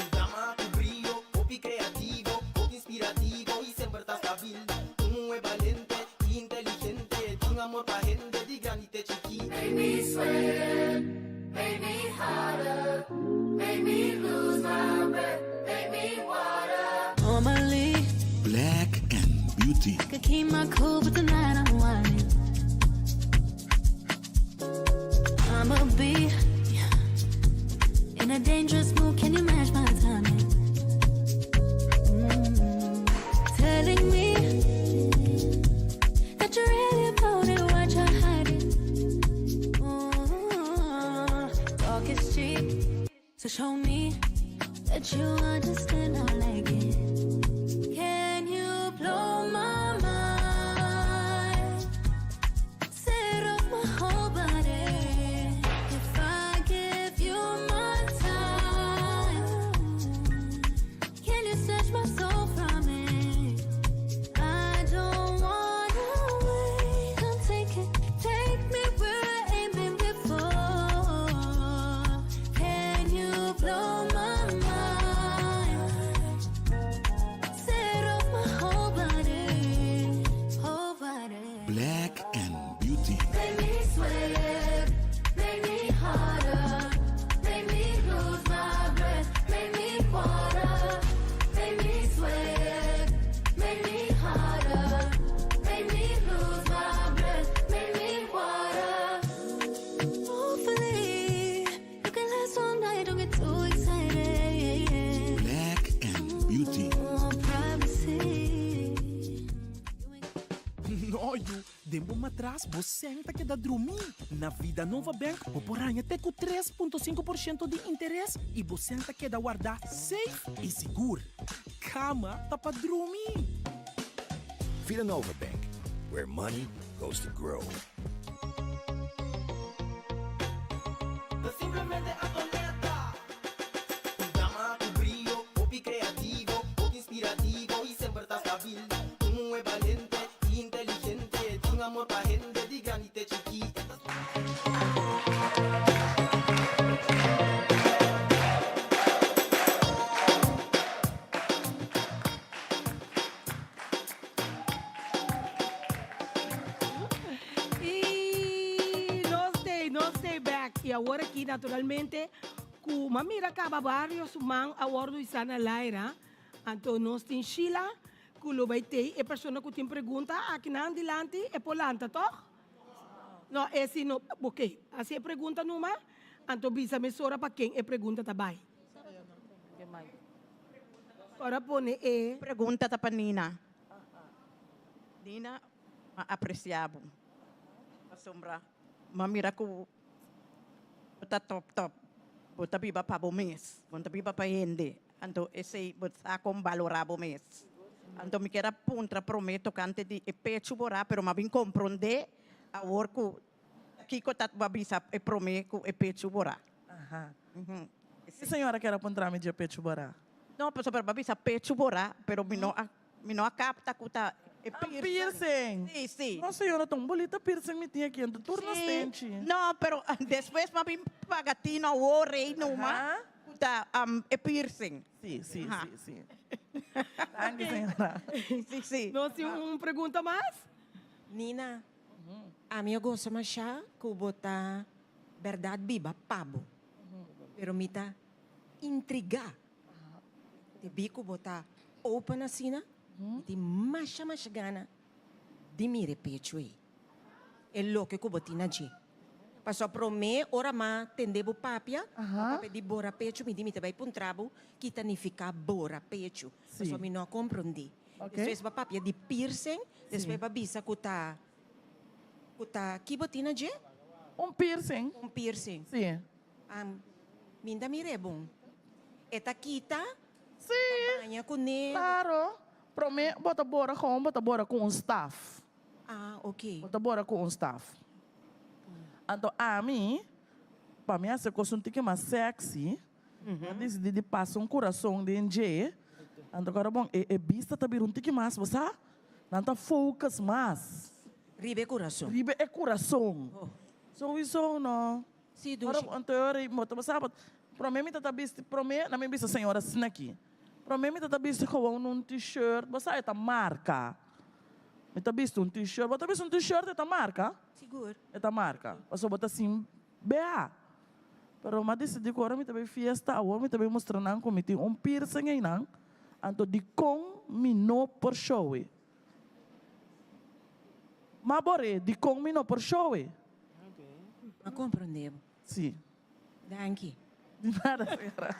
Un dama ku brio, hopi kreativo, hopi inspirativo i semper ta stabil. Un muhé balente i inteligente, tin amor pa hende di grandi te chikí. Make me sweat, make me hotter, make me lose my breath, make me water. Normally, Black and Beauty. I could keep my cool, but tonight I'm whining. I'ma be in a dangerous mood. Can you match my timing? Telling me that you're really about it, what you're hiding. Ooh, talk is cheap, so show me that you understand. I like it. Can you blow my mind? Set off my whole body. If I give you my time, can you snatch my soul from it? I don't wanna wait. Come take it, take me where I ain't been before. Can you blow my mind? Set off my whole body, whole body. Black and Beauty. Make me sweat, make me hotter, make me lose my breath, make me water, make me sweat, make me hotter, make me lose my breath, make me water. Hopefully, you can last all night, don't get too excited. Black and Beauty. Oh, privacy. No yu, den bo matras bo sèn ta keda drumí. Na Vidanova Bank bo por haña te ku 3.5% di interes i bo sèn ta keda wardá safe i sigur. Kama ta pa drumi! Vidanova Bank, where money goes to grow. Ta simplemente Antonetta. Un dama ku brio, hopi kreativo, hopi inspirativo i semper ta stabil. Un muhé balente i inteligente, tin amor pa hende di grandi te chikí. E ta. I awor aki naturalmente ku m'a mira kaba varios man a wòrdu isá na laira, anto nos tin Sheila ku lo bai tei e persona ku tin pregunta akinan dilanti e por lanta tòg? No, e si no, oké, hasi e pregunta numa, anto bisa mesora pa ken e pregunta ta bai. Ora pone e. Pregunta ta pa Nina. Nina, m'a aprecia bo. Pasobra m'a mira cu bo ta top top. Bo ta biba pa bo mes. Bo no ta biba pa hende. Anto esey bo sa con balora bo mes. Anto mi kier a puntra prome tocante di e pecho bora, pero m'a bin compronde awor cu kico ta bo a bisa e prome cu e pecho bora. Aha. Si señora kier a puntra mi dje pecho bora? No, pasobra bo a bisa pecho bora, pero mi no a Mi no a capta cu ta e Ah, piercing. Si, si. No señora, ta un bolita piercing mi tin aki en tur na Si. stenchi. No, pero despues mi a bin paga tino awor rey numa cu ta e piercing. Si, si, si, si. Danki señora. Si, si. Nos tin un pregunta mas? Nina, ami a gosa masha cu bo ta berdad biba pa bo, pero mi ta intriga Debí ku bo ta open asina, mi tin masha masha gana di mira e pechu ei, e loke ku bo tin na dje. Pasobra promé ora m'a tende bo papia, bo papia di bora pechu, mi di mi ta bai puntra bo ki ta nifiká bora pechu, pasobra mi no a komprondé. Despues bo a papia di piercing, despues bo a bisa ku ta ku ta ki bo tin na dje? Un piercing. Un piercing. Sí. Mi ta mir'é bon. E ta kita, Sí. ta baña kuné. Claro. Promé bo ta bora gewoon bo ta bora ku un staf. Ah, oké. Bo ta bora ku un staf. Anto ami, pa mi hasi e kos un tiki mas sexy, mi a disidí di pasa un kurason den dje. Anto kòrda bon, e e bista ta bira un tiki mas, bo sa? Nan ta focus mas. Riba e kurason. Riba e kurason. Souiso no. Sí, dushi. Ora anto ora i bo ta sa bo prome mi ta ta bisti prome na mi bisa señora asina aki prome mi ta ta bisti gewoon un t-shirt bo sa e ta marka mi ta bisti un t-shirt bo ta bisti un t-shirt e ta marka Sigur. e ta marka pasobra bo ta sin BH pero mi a disidi ku ora mi ta bai fiesta awor mi ta bai mustra nan ku mi tin un piercing einan anto dikon mi no por show e ma bore dikon mi no por show e. A comprende bo. Si. Danki. Di nada señora.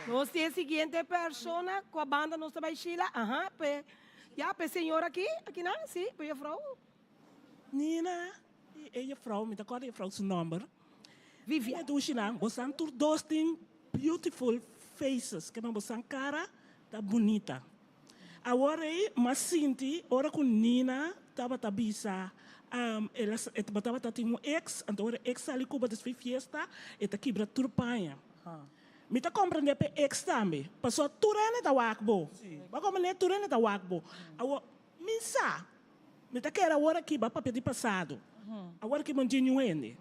Nos tin e siguiente persona cu a banda nos ta bay Sheila. Aha, pe, ya, pe señor aki, aki nan, si, pe juffrouw. Nina, y e juffrouw, mi ta corda juffrouw su nomber. Vivian. E dushinan, bosan tur dos tin beautiful faces, kema bosan cara ta bunita. Awor ei m'a sinti ora ku Nina tabata bisa el a e tabata tin un ex, anto ora e ex sali ku bo despues fiesta e ta kibra tur paña. Mi ta komprendé p'e ex tambe, pasobra tur hende ta wak bo. Bo a komprendé? Tur hende ta wak bo. Awor, mi sa, mi ta kere awor aki bo a papia di pasado. Awor aki bo no tin niun hende.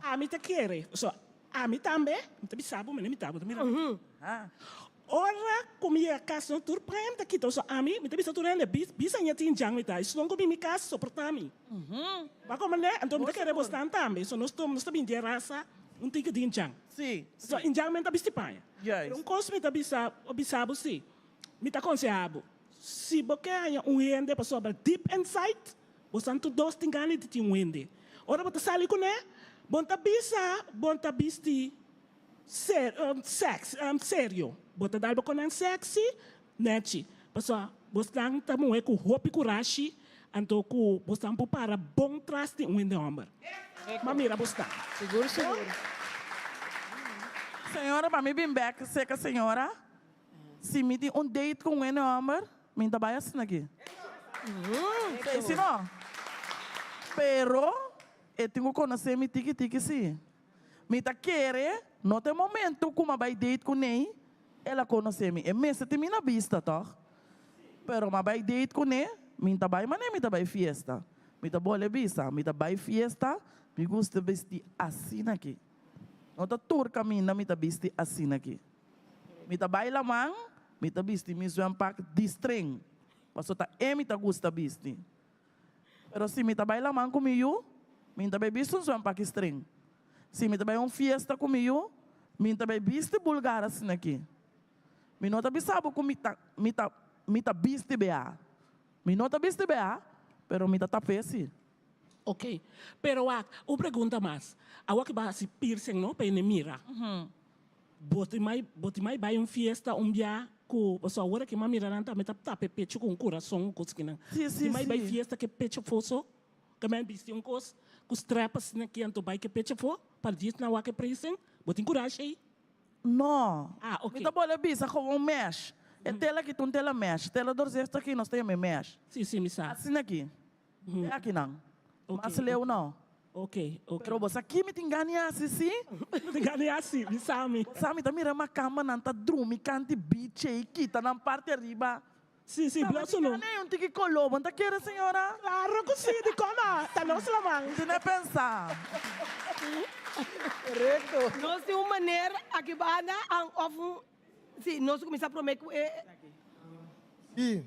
Ami ta kere, pasobra ami tambe, mi ta bisa bo, mi no ta mita bo, ta mira mi. Ora ku mi yega kas no tur paña mi ta kita so ami mi ta bisa tur hende bis bisa ña tin jan mi ta y si no ku bin mi kas soporta mi bo a komprende anto mi ta kere bosnan tambe so nos tur nos ta bin di e rasa un tiki di injan so injan men ta bisti paña pero un kos mi ta bisa bisa bo si mi ta konseha bo si bo ke haña un hende pasobra deep inside bosnan tur dos tin gana di tin un hende ora bo ta sali kune bo ta bisa bo ta bisti Ser, sex, serio. Bo ta dal bo konan sexy? Nechi. Pasobra bosnan ta muhe ku hopi kurashi, anto ku bosnan por para bon tras di un hende homber. Ma mira bosnan. Sigur, sigur. Señora, pa mi bin bek seka señora, si mi tin un date ku un hende homber, mi ta bai asina aki. Esei si no. Pero e tin ku konosé mi tiki tiki si. Mi ta kere no ta e momento ku m'a bai date ku n'ei, el a konosé mi. E mester tin mi na bista tòg? Pero m'a bai date kuné, mi n'ta bai manera mi ta bai fiesta. Mi ta bole bisa, mi ta bai fiesta, mi gusta bisti asina aki. No ta tur kaminda mi ta bisti asina aki. Mi ta bai laman, mi ta bisti mi zwempak di string, pasobra ta e mi ta gusta bisti. Pero si mi ta bai laman ku mi yu. Mi n'ta bai bisti un zwempak string. Si mi ta bai un fiesta ku mi yu, mi n'ta bai bisti bulgar asina aki. Mi no ta bisa bo ku mi ta mi ta mi ta bisti bea. Mi no ta bisti bea, pero mi ta tap'é si. Ok. Pero wak, un pregunta mas. Awor ki bo a hasi piercing no, pa hende mira. Bo tin mai bo tin mai bai un fiesta un bia ku pasobra awor aki mi a mira nan tambe ta tapa e pecho ku un kurason un kos kinan. Si, si, Tin mai bai si. fiesta ku e pecho afó so? Ke mai bisti un kos ku strap asina aki anto bai ku e pecho afó pa djis nan wak e piercing? Bo tin kurashi ei? No. Ah, ok. Mi ta bolbe bisa gewoon mesh. E tela aki ta un tela mesh. Tela doorzichtig aki nos ta yama e mesh. Si, si, mi sa. Asina aki. E akinan. Ok, Mas leu no. Ok, ok. Pero bo sa ki mi tin gana di hasi, si? Mi tin gana di hasi, mi sa mi. Bo sa mi ta mira makambanan ta drumi kanti bichi ei kita nan parti ariba. Si, si, Taba bloso di no. gana ei un tiki koló, bo no ta kere, señora? Claro ku si, dikon no? Ta nos laman. Tene pensa. Korekto. Nos tin un maner aki banda an of un, si, nos kuminsá promé ku e. Si.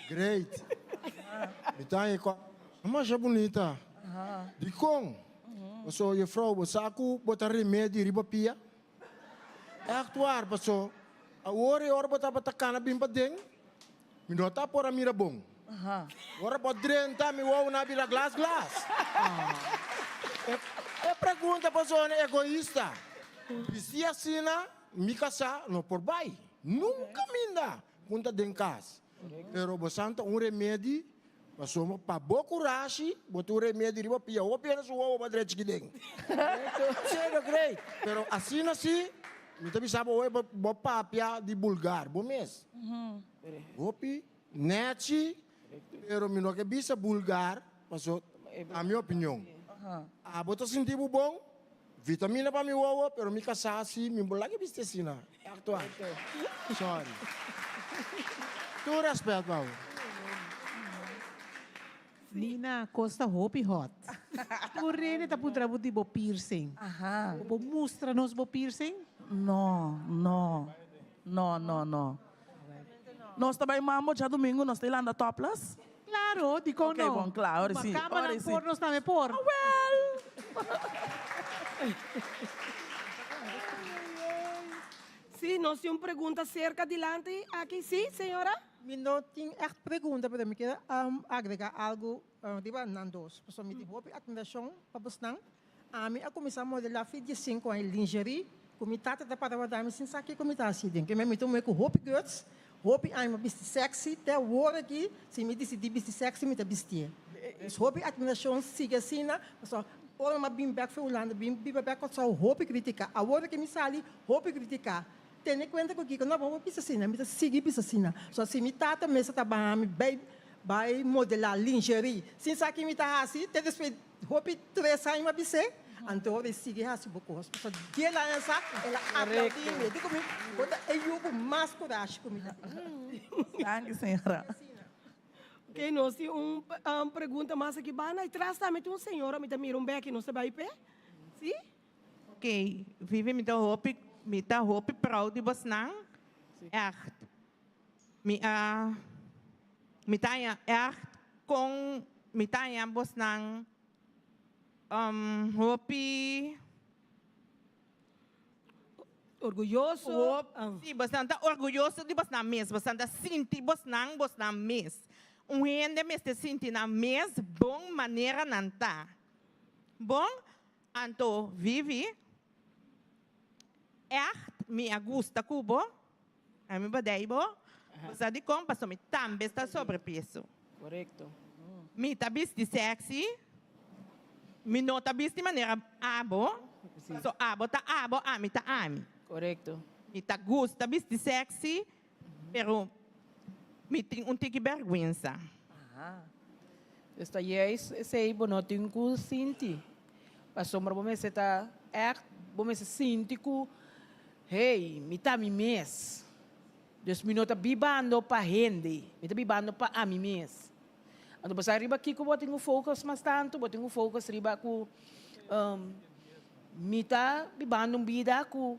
Great. Mi ta haña ku a masha bunita. Dikon? Pasobra juffrouw bo sa ku bo ta remedi riba pia? Echt waar, paso awor e ora bo tabata kana bin paden, mi no ta por a mira bon. Ora bo drenta mi wou na bira glas glas. E pregunta paso egoista. Bisti asina mi kasá no por bai. Nunka minda ku ta den kas. Pero bo san ta un remedi Pasobra pa bo kurashi, bo tin un remedi riba pia hopi hende su wowo pa drechi ki den. Serio great. Pero asina si, mi ta bisa bo hoy bo papia di bulgar bo mes. Hopi nechi, pero mi no ke bisa bulgar, paso ta mi opinion. Abo ta sinti bo bon, vitamina pa mi wowo, pero mi kasá si mi bo laga bisti asina. Actual. Sorry. Tur respet pa bo. Nina, kos ta hopi hot. Tur rende ta puntra bo di bo piercing. Bo por mustra nos bo piercing? No, no. No, no, no. Nos ta bai mambo djadumingu, nos ta landa topless? Claro, dikon Ok, no? bon, kla, ora si, Ma ora kamanan si. por, nos tambe por. Awel! Sí, nos tin un pregunta cerca dilanti aki. Sí, señora? Mi no tin echt pregunta, pero mi kier agrega algo riba nan dos. Pasobra mi tin hopi admiracion pa bosnan. Ami a kuminsá modelá fi diesinku aña lingerie ku mi tata ta para wardá mi sin sa kiko mi ta hasi den. Keme mi ta muhé ku hopi guts, hopi aña mi a bisti sexy, te awor aki si mi disidí bisti sexy mi ta bistié. Dus hopi admirashon, sigui asina, pasobra ora mi a bin bèk for Hulanda bin biba bèk Kòrsou hopi kritiká, awor aki mi sali hopi kritiká. Tene kuenta ku kiko, no bo por bisa asina, mi ta sigui bisa asina. So si mi tata mester ta baha mi bai bai modelá lingerie sin sa ki mi ta hasi te despues Hopi tres aña mi a bis'é, anto ora e sigui hasi bo kos. Pasobra diel aña sa, el a aplaudí mi. E di ku mi, Bo ta e yu ku mas kurashi ku mi ta tin. Danki, señora. Ok, nos tin un pregunta mas aki banda. Atras tambe tin un señora, mi ta mira un beki, nos ta bai p'e. Si? Ok, Vivi, mi ta hopi, mi ta hopi proud di bosnan. Echt. Mi a, mi ta haña ègt kon mi ta haña bosnan hopi. Orguyoso. Sí, bosnan ta orguyoso di bosnan mes, bosnan ta sinti bosnan bosnan mes. Un hende mester sinti nan mes bon manera nan ta. Bon, anto Vivi, ègt mi a gusta ku bo. Ami bo dei bo, bo sa dikon? Pasobra mi tambe sta sobrepeso. Korekto. Mi ta bisti sexy, mi no ta bisti manera abo, pasobra abo ta abo, ami ta ami. Korekto. Mi ta gusta bisti sexy, pero mi tin un tiki bèrgwensa. Aha. Dus ta juist esei bo no tin ku sinti. Pasobra bo mester ta ègt, bo mester sinti ku Hey, mi ta mi mes. Dus mi no ta bibando pa hende, mi ta bibando pa ami mes. Anto bo sa riba kiko bo tin ku focus mas tantu? Bo tin ku focus riba ku mi ta bibando un bida ku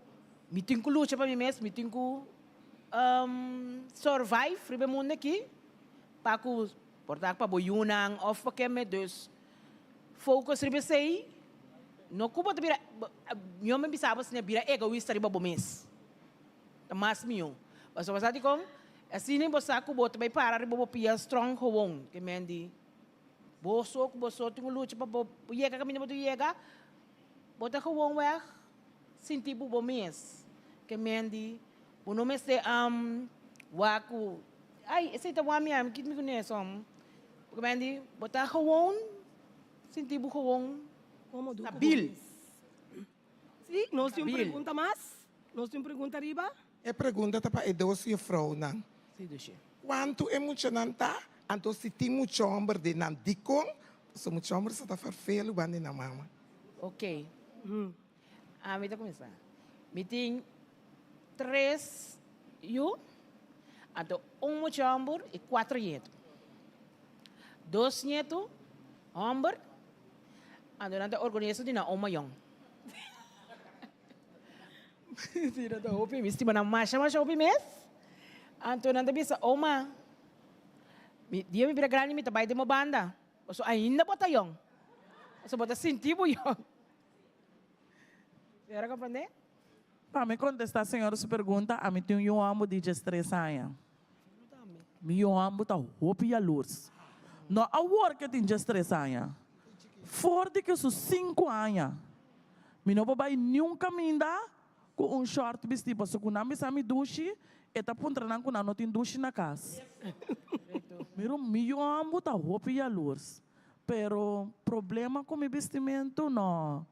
mi tin ku lucha pa mi mes, mi tin ku survive riba e mundu aki pa ku por ta pa bo yunan of pa keme. Dus. Focus riba esei, no ku bo ta bira, mihó mi bisa bo asina, bira egoista riba bo mes. Ta mas mihó. Pasobra sa dikon? Asina bo sa ku bo ta bai para riba bo pia strong gewoon. Ke men di, bo so ku bo so tin un lucha pa bo yega kaminda bo tin yega, bo ta gewoon weg sinti bo bo mes. Ke men di, bo no mester wak ku, ai esei ta wak mi ami, kit mi ku neso. Ke men di, bo ta gewoon sinti bo gewoon stabil. Sí, nos tin un Stabil. pregunta mas. Nos tin un pregunta ariba. E pregunta ta pa e dos jufrounan. Sí, Dusje. Kuantu e muchanan ta? Anto si tin mucha homber den nan, dikon? Pasobra mucha homber sa ta farfelu banda di nan mama. Ok. Ami ta kuminsá. Mi tin tres yu, anto un mucha homber i kuater ñetu. Dos ñetu homber, anto nan ta orguyoso di nan oma yòn. Sí, nan ta hopi, mi stima nan masha masha hopi mes. Anto nan ta bisa, Oma, mi dia mi bira grandi mi ta bai den bo banda, pasobra ainda bo ta yòn, pasobra bo ta sinti bo yòn. Señora comprende? Pa mi contesta señora su pregunta, ami tin un yu homber di diestres aña. Mi yu homber ta hopi yalurs. No awor ke tin diestres aña. For di ke su sinku aña, mi no por bai niun kaminda ku un short bisti pasobra ku nan bisa mi dushi, e ta puntra nan ku nan no tin dushi na kas. Mira, mi yu homber ta hopi yalurs. Pero problema ku mi bistimentu no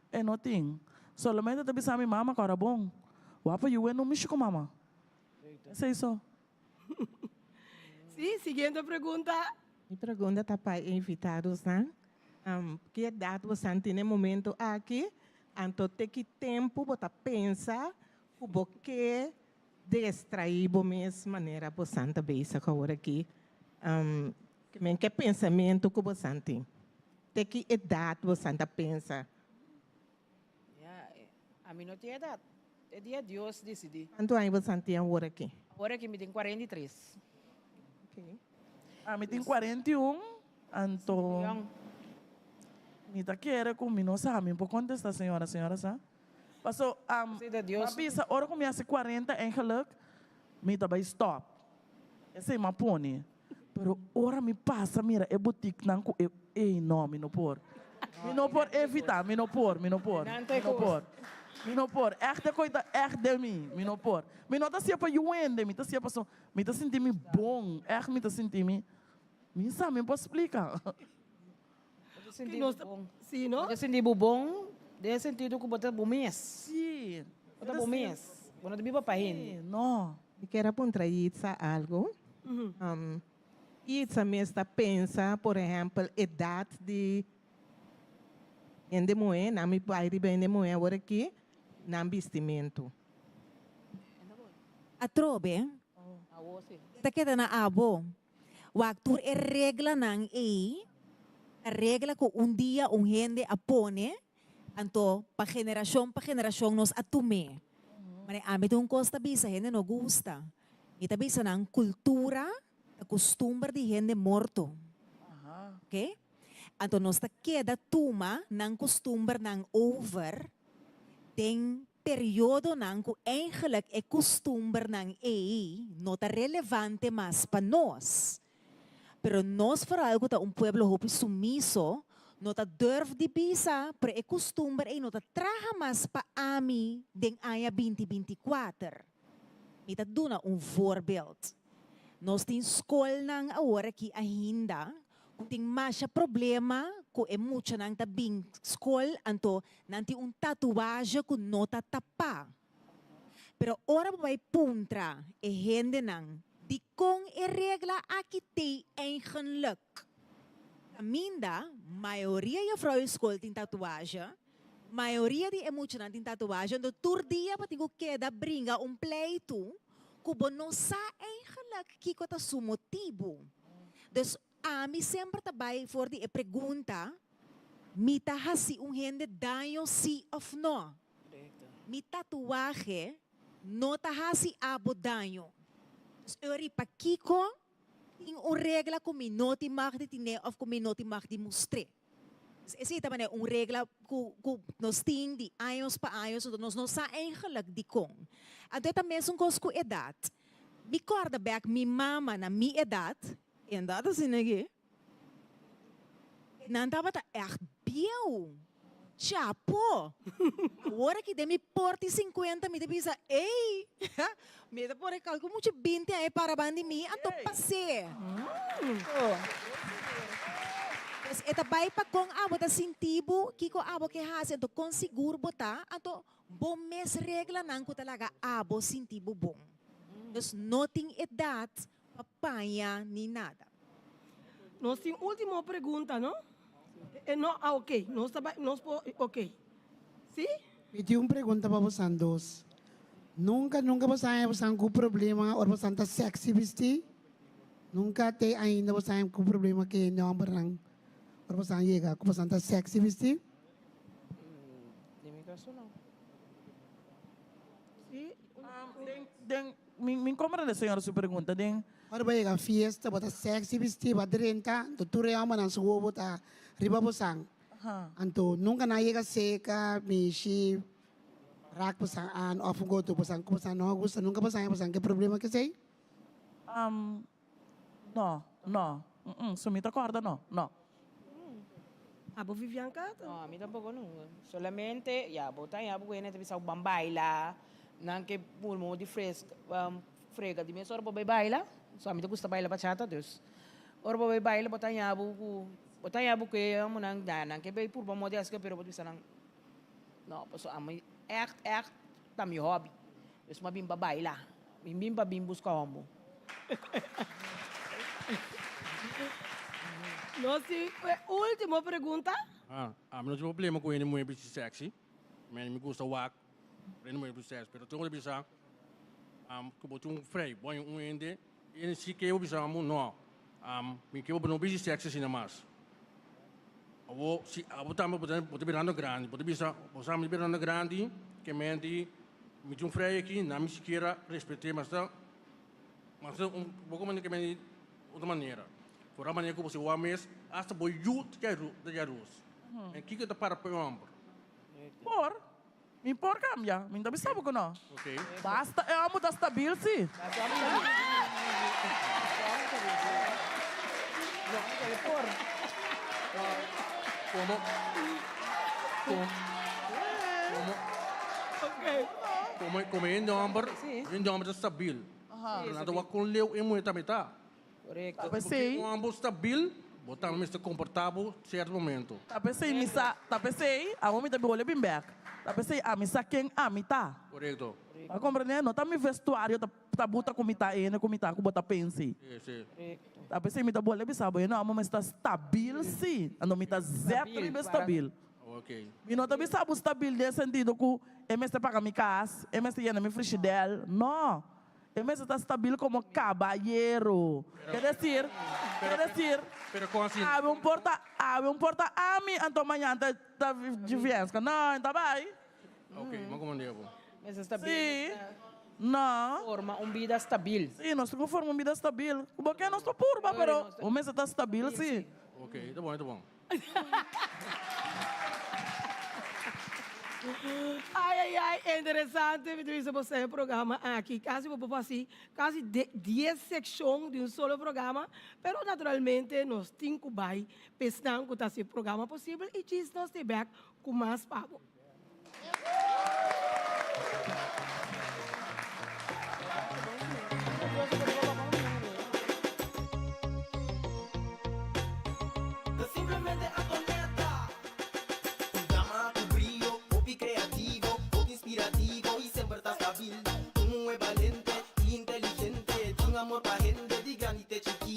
e no tin. Solamente ta bisa mi mama ku ora bon. Wapa yu e no mishi ku mama. Esei so. Si, siguiente pregunta. Mi pregunta ta pa e invitadosnan. Ki edat bosan tin e momento aki? Anto te ki tempu bo ta pensa ku bo ke destraí bo mes manera bosan ta bezig awor aki? Men ke pensamentu ku bosan tin? Te ki edat bosan ta pensa? Ya, ami no tin edat. E dia Dios disidí. Kuantu aña bosan tin awor aki? Awor aki mi tin 43. Ami tin 41, anto mi ta kere ku mi no sa, mi por kontestá señora, señora sa. Paso, mi a bisa ora ku mi hasi 40 eigenlijk mi ta bai stòp. Esei mi a pone. Pero ora mi pasa mira e botiknan ku e ey no mi no por. Mi no por evita, mi no por, mi no por, mi no por. Mi no por, ègt e koe ta ègt den mi, mi no por. Mi no ta hasié pa yu hende, mi ta hasié paso mi ta sinti mi bon, ègt mi ta sinti mi, mi sa mi por splika. Bo ta sinti bo bon. Bo ta sinti bo bon den e sentido ku bo ta bo mes. Sí. Bo ta bo mes. Bo no ta biba pa hende. No. Mi kier a puntra Yitza algo. Yitza mes ta pensa, por ehempel, edat di hende muhé, nan mi bai riba hende muhé awor aki, nan bistimentu. Atrobe, ta keda na abo. Wak tur e reglanan ei ta regla ku un dia un hende a pone, anto pa generashon pa generashon nos a tum'é. Mane ami ta un kos ta bisa hende no gusta. Mi ta bisa nan kultura ta kustumber di hende morto. Oke? Anto nos ta keda tuma nan kustumbernan over den Periodonan ku eigenlijk e kustumbernan ei no ta relevante mas pa nos. Pero nos vooral ku ta un pueblo hopi sumiso, no ta durf di bisa pero e kustumber ei no ta traha mas pa ami den aña binti 24. Mi ta duna un voorbeeld. Nos tin skolnan awor aki ainda ku tin masha problema ku e muchanan ta bin skol anto nan tin un tatuaje ku no ta tapá. Pero ora bo bai puntra e hendenan dikon e regla aki t'ei eigenlik? Kaminda mayoria jufrou di skol tin tatuaje, mayoria di e muchanan tin tatuaje anto tur dia bo tin ku keda bringa un pleitu ku bo no sa eigenlik kiko ta su motibu. Dus ami semper ta bai for di e pregunta, mi ta hasi un hende daño si of no? Mi tatuahe no ta hasi abo daño. Dus ori pakiko tin un regla ku mi no tin mag di tine of ku mi no tin mag di mustr'é? Esei ta manera un regla ku ku nos tin di años pa años, anto nos no sa eigenlijk dikon. Anto e ta mesun kos ku edat. Mi kòrda bèk mi mama na mi edat, inderdaad asina aki, nan tabata ègt bieu, chapo. Awor aki den mi porti sinkuenta mi ta bisa, ey, mi ta pone kalku mucha binti aña para ban di mi, anto pas'é. Pues e ta bai pa kon abo ta sinti bo, kiko abo ke hasi, anto kon sigur bo ta, anto Bo mes reglanan ku ta laga abo sinti bo bon. Dus no tin edat pa paña ni nada. Nos tin ultimo pregunta, no? E no, ah ok, nos ta bai, nos por, ok. Si? Mi tin un pregunta pa bosan dos. Nunka, nunka bosan haña bosan ku problema ora bosan ta sexy bisti? Nunka te ainda bosan haña ku problema ku hende hombernan ora bosan yega ku bosan ta sexy bisti? Den mi caso no. Sí. Den, den, mi, mi comprende señora su pregunta. Den. Ora bo yega fiesta, bo ta sexy bisti, bo a drenta, anto tur e hombernan su wowo ta riba bo san. Anto nunca nan a yega seca, mishi, rak bo san aan of un goto bo san cu bo san no a gusta. Nunca bo san bo san ke problema kesey? No, no, su mi ta corda no, no. Abo Vivianca? No, ami tampoco nunca. Solamente, ya, bo ta haña bo hende ta bisa bo ban baila, nan ke pulmo di fresca, frega di mes ora bo bai baila, so ami ta gusta baila bachata, dus ora bo bai baila bo ta haña bo ku, bo ta haña bo ku e homonan, nan ke bai purba moda esaki pero bo ta bisa nan, no, pasobra ami ègt ègt ta mi hobby, dus mi a bin pa baila. Mi bin pa bin buska hombo. Nos tin e ultimo pregunta. Ah, ami no tin problema ku hende muhé bisti sexy. Mi mi gusta wak hende muhé bisti sexy, pero tin ku bisa ku bo tin un frei, bo haña un hende, e hende si ke bo bisa amo, no, mi ke bo no bisti sexy asina mas. Awor si abo tambe bo ta bo ta birando grandi, bo ta bisa bo sa mi ta birando grandi, ke menti Mi tin un frei aki, nan mi sikiera respet'é, mas ta mas ta un poko manera ke meni otro manera. Por a manera ku bo si wak mes, asta bo yu ta djai ta djai rus. En kiko ta para pa e hòmber? Por, mi por kambia, mi no ta bisa bo ku no. Ok. Basta e hòmber ta stabil si. Komo? Komo? Komo? Komo, komo hende homber, hende homber ta stabil. Pero nan ta wak kon leu e muher tambe ta. Correcto. Ta pesey. Un homber stabil, bo tambe mester comporta bo cierto momento. Ta pesey mi sa, ta pesey, awor mi ta bin wole bin bek. Ta pesey ami sa ken ami ta. Correcto. Bo a comprende? No ta mi vestuario ta ta buta ku mi ta ene ku mi ta ku bo ta pensi. Si, si. Ta pesey mi ta bole bisa bo, e no amo mester stabil si. Anto mi ta zet riba e stabil. Mi no ta bisa bo stabil den sentido ku e mester paga mi kas, e mester yena mi frishidèl. No. E mester ta stabil komo kabayero. Ke desir, ke desir, awe un por ta awe un por ta ami, anto mañan ta ta Juvienska. No, e ta bai. Mester stabil. Si. No. Forma un bida stabil. Si, nos tin ku forma un bida stabil. Ku bo ke nos ta purba, pero bo mester ta stabil si. Ok, ta bon, ta bon. Ai ai ai interesante mi ta bisa bo e programa aki casi bo por haci casi dies seccion di un solo programa pero naturalmente nos tin cu bay pa esnan cu ta haci e programa posibel y djis nos ta bek cu mas pa bo. Ta simplemente Antonetta. Un dama cu brio, hopi creativo, hopi inspirativo y semper ta stabil. Un muhe balente y inteligente, tin amor pa hende di grandi te chiki.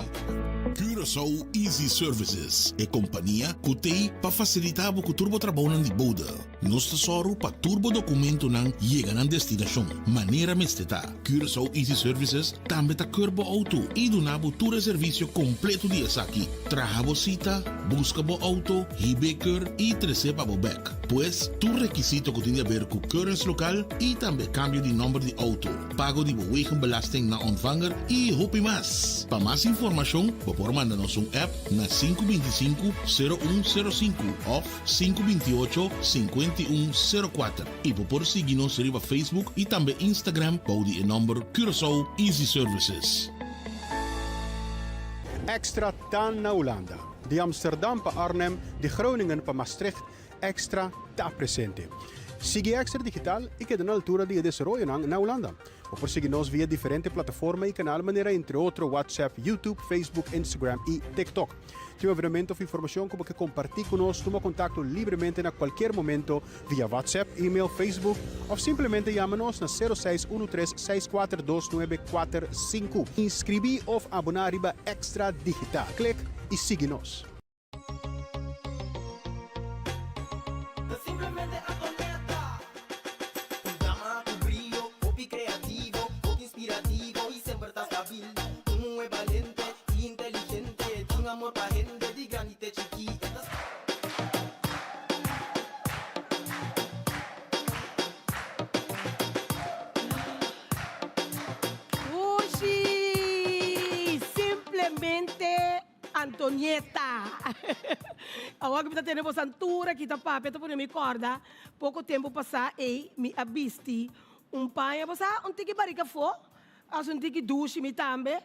Curaçao Easy Services, e kompania ku t'ei pa fasilitá bo ku tur bo trabounan di bouda. Nos ta sòru pa tur bo dokumentonan yega nan destinashon manera mester ta. Curaçao Easy Services tambe ta keur bo outo i duna bo tur e servisio kompleto di esaki, traha bo sita, buska bo outo, hib'é keur i tres'é pa bo bèk. Pues, tur rekisito ku tin di aber ku keuringslokaal i tambe kambio di nòmber di outo. Pago di bo wegenbelasting na ontvanger y hopi mas. Pa mas informacion bo por manda nos. nos un app na 525 0105 òf 528 5104. I bo por sigui nos riba Facebook i tambe Instagram bou di e nòmber Curaçao Easy Services. Extra ta na Hulanda. Di Amsterdam pa Arnhem, di Groningen pa Maastricht, Extra ta presente. Sigui Extra Digital i keda na altura di e desaroyonan na Hulanda. Bo por sigui nos via diferente plataforma i kanal manera entre otro WhatsApp, YouTube, Facebook, Instagram i TikTok. Tin un evenemento of informashon ku bo ke kompartí ku nos, tuma kontakto libremente na kualkier momento via WhatsApp, email, Facebook of simplemente yama nos na sero seis unu tres seis kuater dos nuebe kuater sinku. Inskribí of aboná riba Extra Digital. Klik i sigui nos. Ta simplemente Antonetta. Un dama ku brio, hopi kreativo, hopi inspirativo i semper ta stabil. Un muhé balente i inteligente, tin amor pa hende di grandi te chikí. E ta. Ushi! Simplemente Antonieta. Awor ku mi ta tene bo santura ki ta papia ta pone mi kòrda poko tempu pasá ei mi a bisti un paña bo sa un tiki barika afó as un tiki dushi mi tambe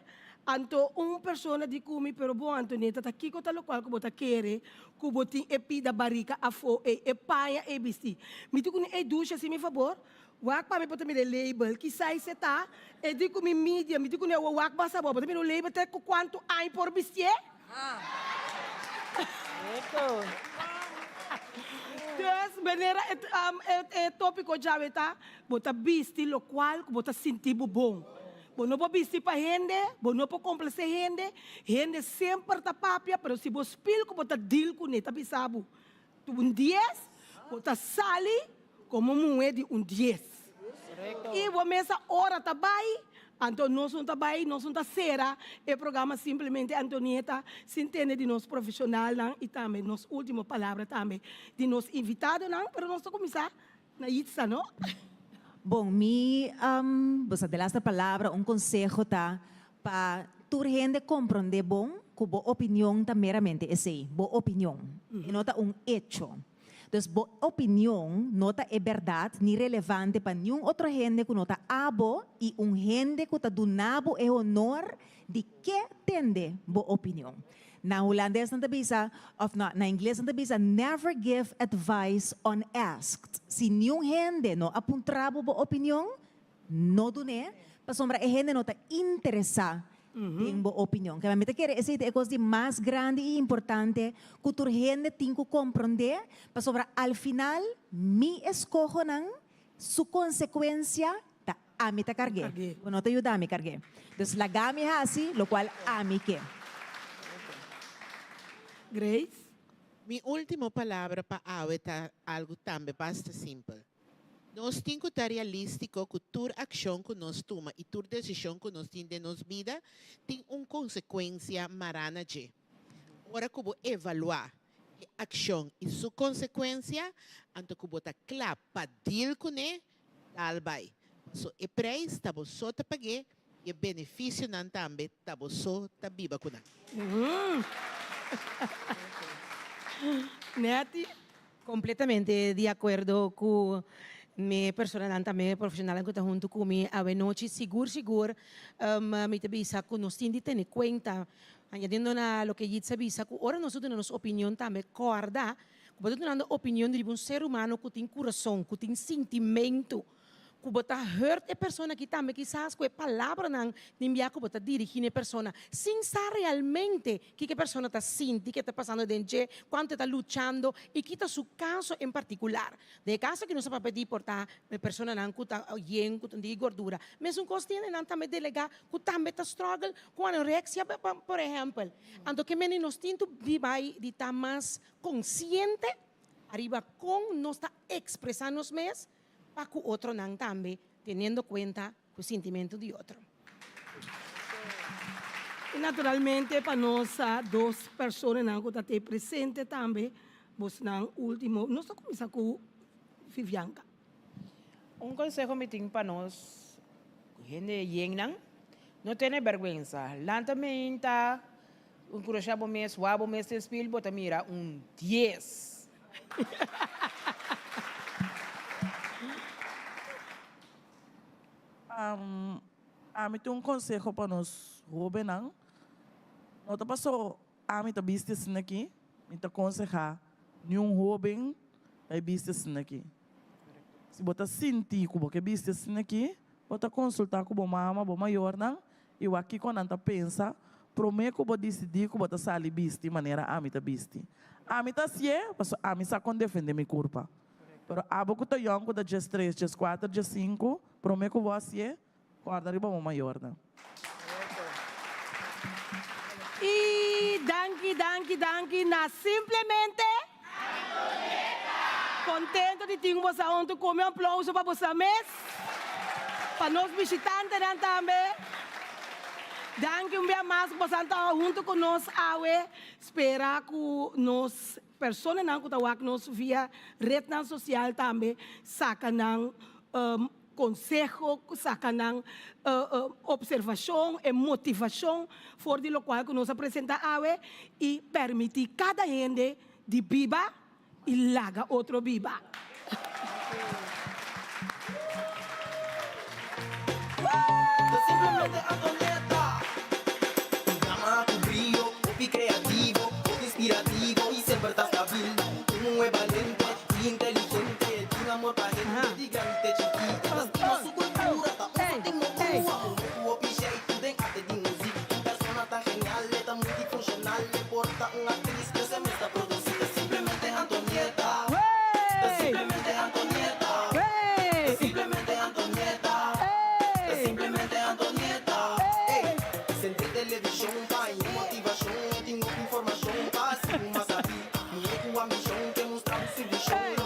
anto un persona di ku mi pero bo Antonieta ta kiko ta lokual ku bo ta kere ku bo tin e pida barika afó ei e paña ei bisti mi tin ku ni ei dushi hasi mi fabor Wak pa mi por ta mira e label, ki size e ta, e di ku mi medium, mi di ku ne awor wak basa bo, bo ta mira un label te ku kuantu aña por bistié? Dus manera e e topiko djawe ta, bo ta bisti lokual ku bo ta sinti bo bon. Bo no por bisti pa hende, bo no por komplasé hende, hende semper ta papia, pero si bo spil ku bo ta deal kuné ta bisa bo, Un dies, bo ta sali komo muhé di un dies. I bo mesa ora ta bai, anto nos no ta bai, nos no ta sera e programa simplemente Antonieta sin tende di nos profeshonalnan i tambe nos ultimo palabra tambe di nos invitadonan, pero nos ta kuminsá na Yitza, no? Bon, mi, bo sa, delaster palabra, un konseho ta Pa tur hende komprondé bon ku bo opinion ta meramente esei, bo opinion. E no ta un echo. Dus bo opinion no ta e bèrdat ni relevante pa niun otro hende ku no ta abo i un hende ku ta duna bo e honor di ke tende bo opinion. Na hulandes nan ta bisa, òf no, na ingles nan ta bisa, never give advice unasked. Si niun hende no a puntra bo bo opinion, No dun'é, pasobra e hende no ta interesá den bo opinion. Kaba mi ta kere esei ta e kos di mas grandi i importante ku tur hende tin ku komprondé, pasobra al final mi eskohonan su konsekuensia ta ami ta karg'é. Bo no ta yuda mi karg'é. Dus laga mi hasi lokual ami ke. Grace? Mi último palabra pa awe ta algu tambe basta simpel. Nos tin ku ta realístiko ku tur akshon ku nos tuma i tur desishon ku nos tin den nos bida tin un konsekuensia mará na dje. Ora ku bo evaluá e akshon i su konsekuensia, anto ku bo ta kla pa deal kuné, dal bai. Paso e preis ta bo so ta pag'é i e benefisionan tambe ta bo so ta biba ku nan. Netty? Completamente di acuerdo cu mi personanan tambe profesionalnan cu ta hunto cu mi awe nochi. Sigur sigur mi ta bisa cu nos tin di tene cuenta, añadiendo na loke Yitz a bisa, cu ora nos ta duna nos opinion tambe corda cu bo ta dunando opinion riba un ser humano cu tin curason, cu tin sintimento. Ku bo ta hurt e persona aki tambe kisas ku e palabranan di bia ku bo ta dirigí na e persona sin sa realmente kiko e persona ta sinti, ke ta pasando den dje, kuantu e ta luchando i ki ta su kaso en partikular. Den e kaso aki nos a papia di por ta e personanan ku ta yen ku ta di gordura. Mesun kos tin hendenan tambe delegá ku tambe ta struggle ku anorexia por ehèmpel. Anto ke mende nos tin tu bai di ta mas konsiente ariba kon nos ta ekspresá nos mes pa ku otronan tambe, teniendo kuenta ku sintimentu di otro. I naturalmente pa nos dos personanan ku ta te presente tambe, bosnan ultimo. Nos ta kuminsá ku Vivianca. Un konseho mi tin pa nos hende yennan, no tene bèrgwensa. Lanta meinta. Enkurashá bo mes, wak bo mes den spil, bo ta mira un dies. Ami tin un konseho pa nos hóbennan. No ta paso ami ta bisti asina aki, mi ta konsehá niun hóben pa e bisti asina aki. Si bo ta sinti ku bo ke bisti asina aki, bo ta konsultá ku bo mama, bo mayornan i wak kiko nan ta pensa promé ku bo disidí ku bo ta sali bisti manera ami ta bisti. Ami ta hasié pasobra ami sa kon defendé mi kurpa. Pero abo ku ta yòn ku ta diestres, dieskuater, diesinku, promé ku bo hasié, kòrda riba bo mayornan. I danki, danki, danki na simplemente Contento di tin boso hunto cu mi. Un aplauso pa boso mes, pa nos bishitantenan tambe. Danki un bia mas cu boso ta hunto cu nos awe. Spera cu nos personanan cu ta wak nos via rednan social tambe saca nan conseho, saca nan observacion e motivacion for di locual cu nos a presenta awe y permiti cada hende di biba y laga otro biba. Ta simplemente Antonieta. Un dama cu brio, hopi creativo, hopi inspirativo y semper ta stabil. Un muhe balente y inteligente, tin amor pa hende di grandi te chikí. E ta stima su cultura, ta un sotin mokrua. Un muhe cu hopi jeitu den arte di muziek. Un persona tan genial, e ta multifuncional, e por ta un actriz, pero se mes ta produci. Ta simplemente Antonieta. Ta simplemente Antonieta. Ta simplemente Antonieta. Ta simplemente Antonieta. Ey, sende television pa haña motivacion. E tin hopi informacion pa haci bo mas sabí. Muhé cu ambicion ke mustra bo su vision.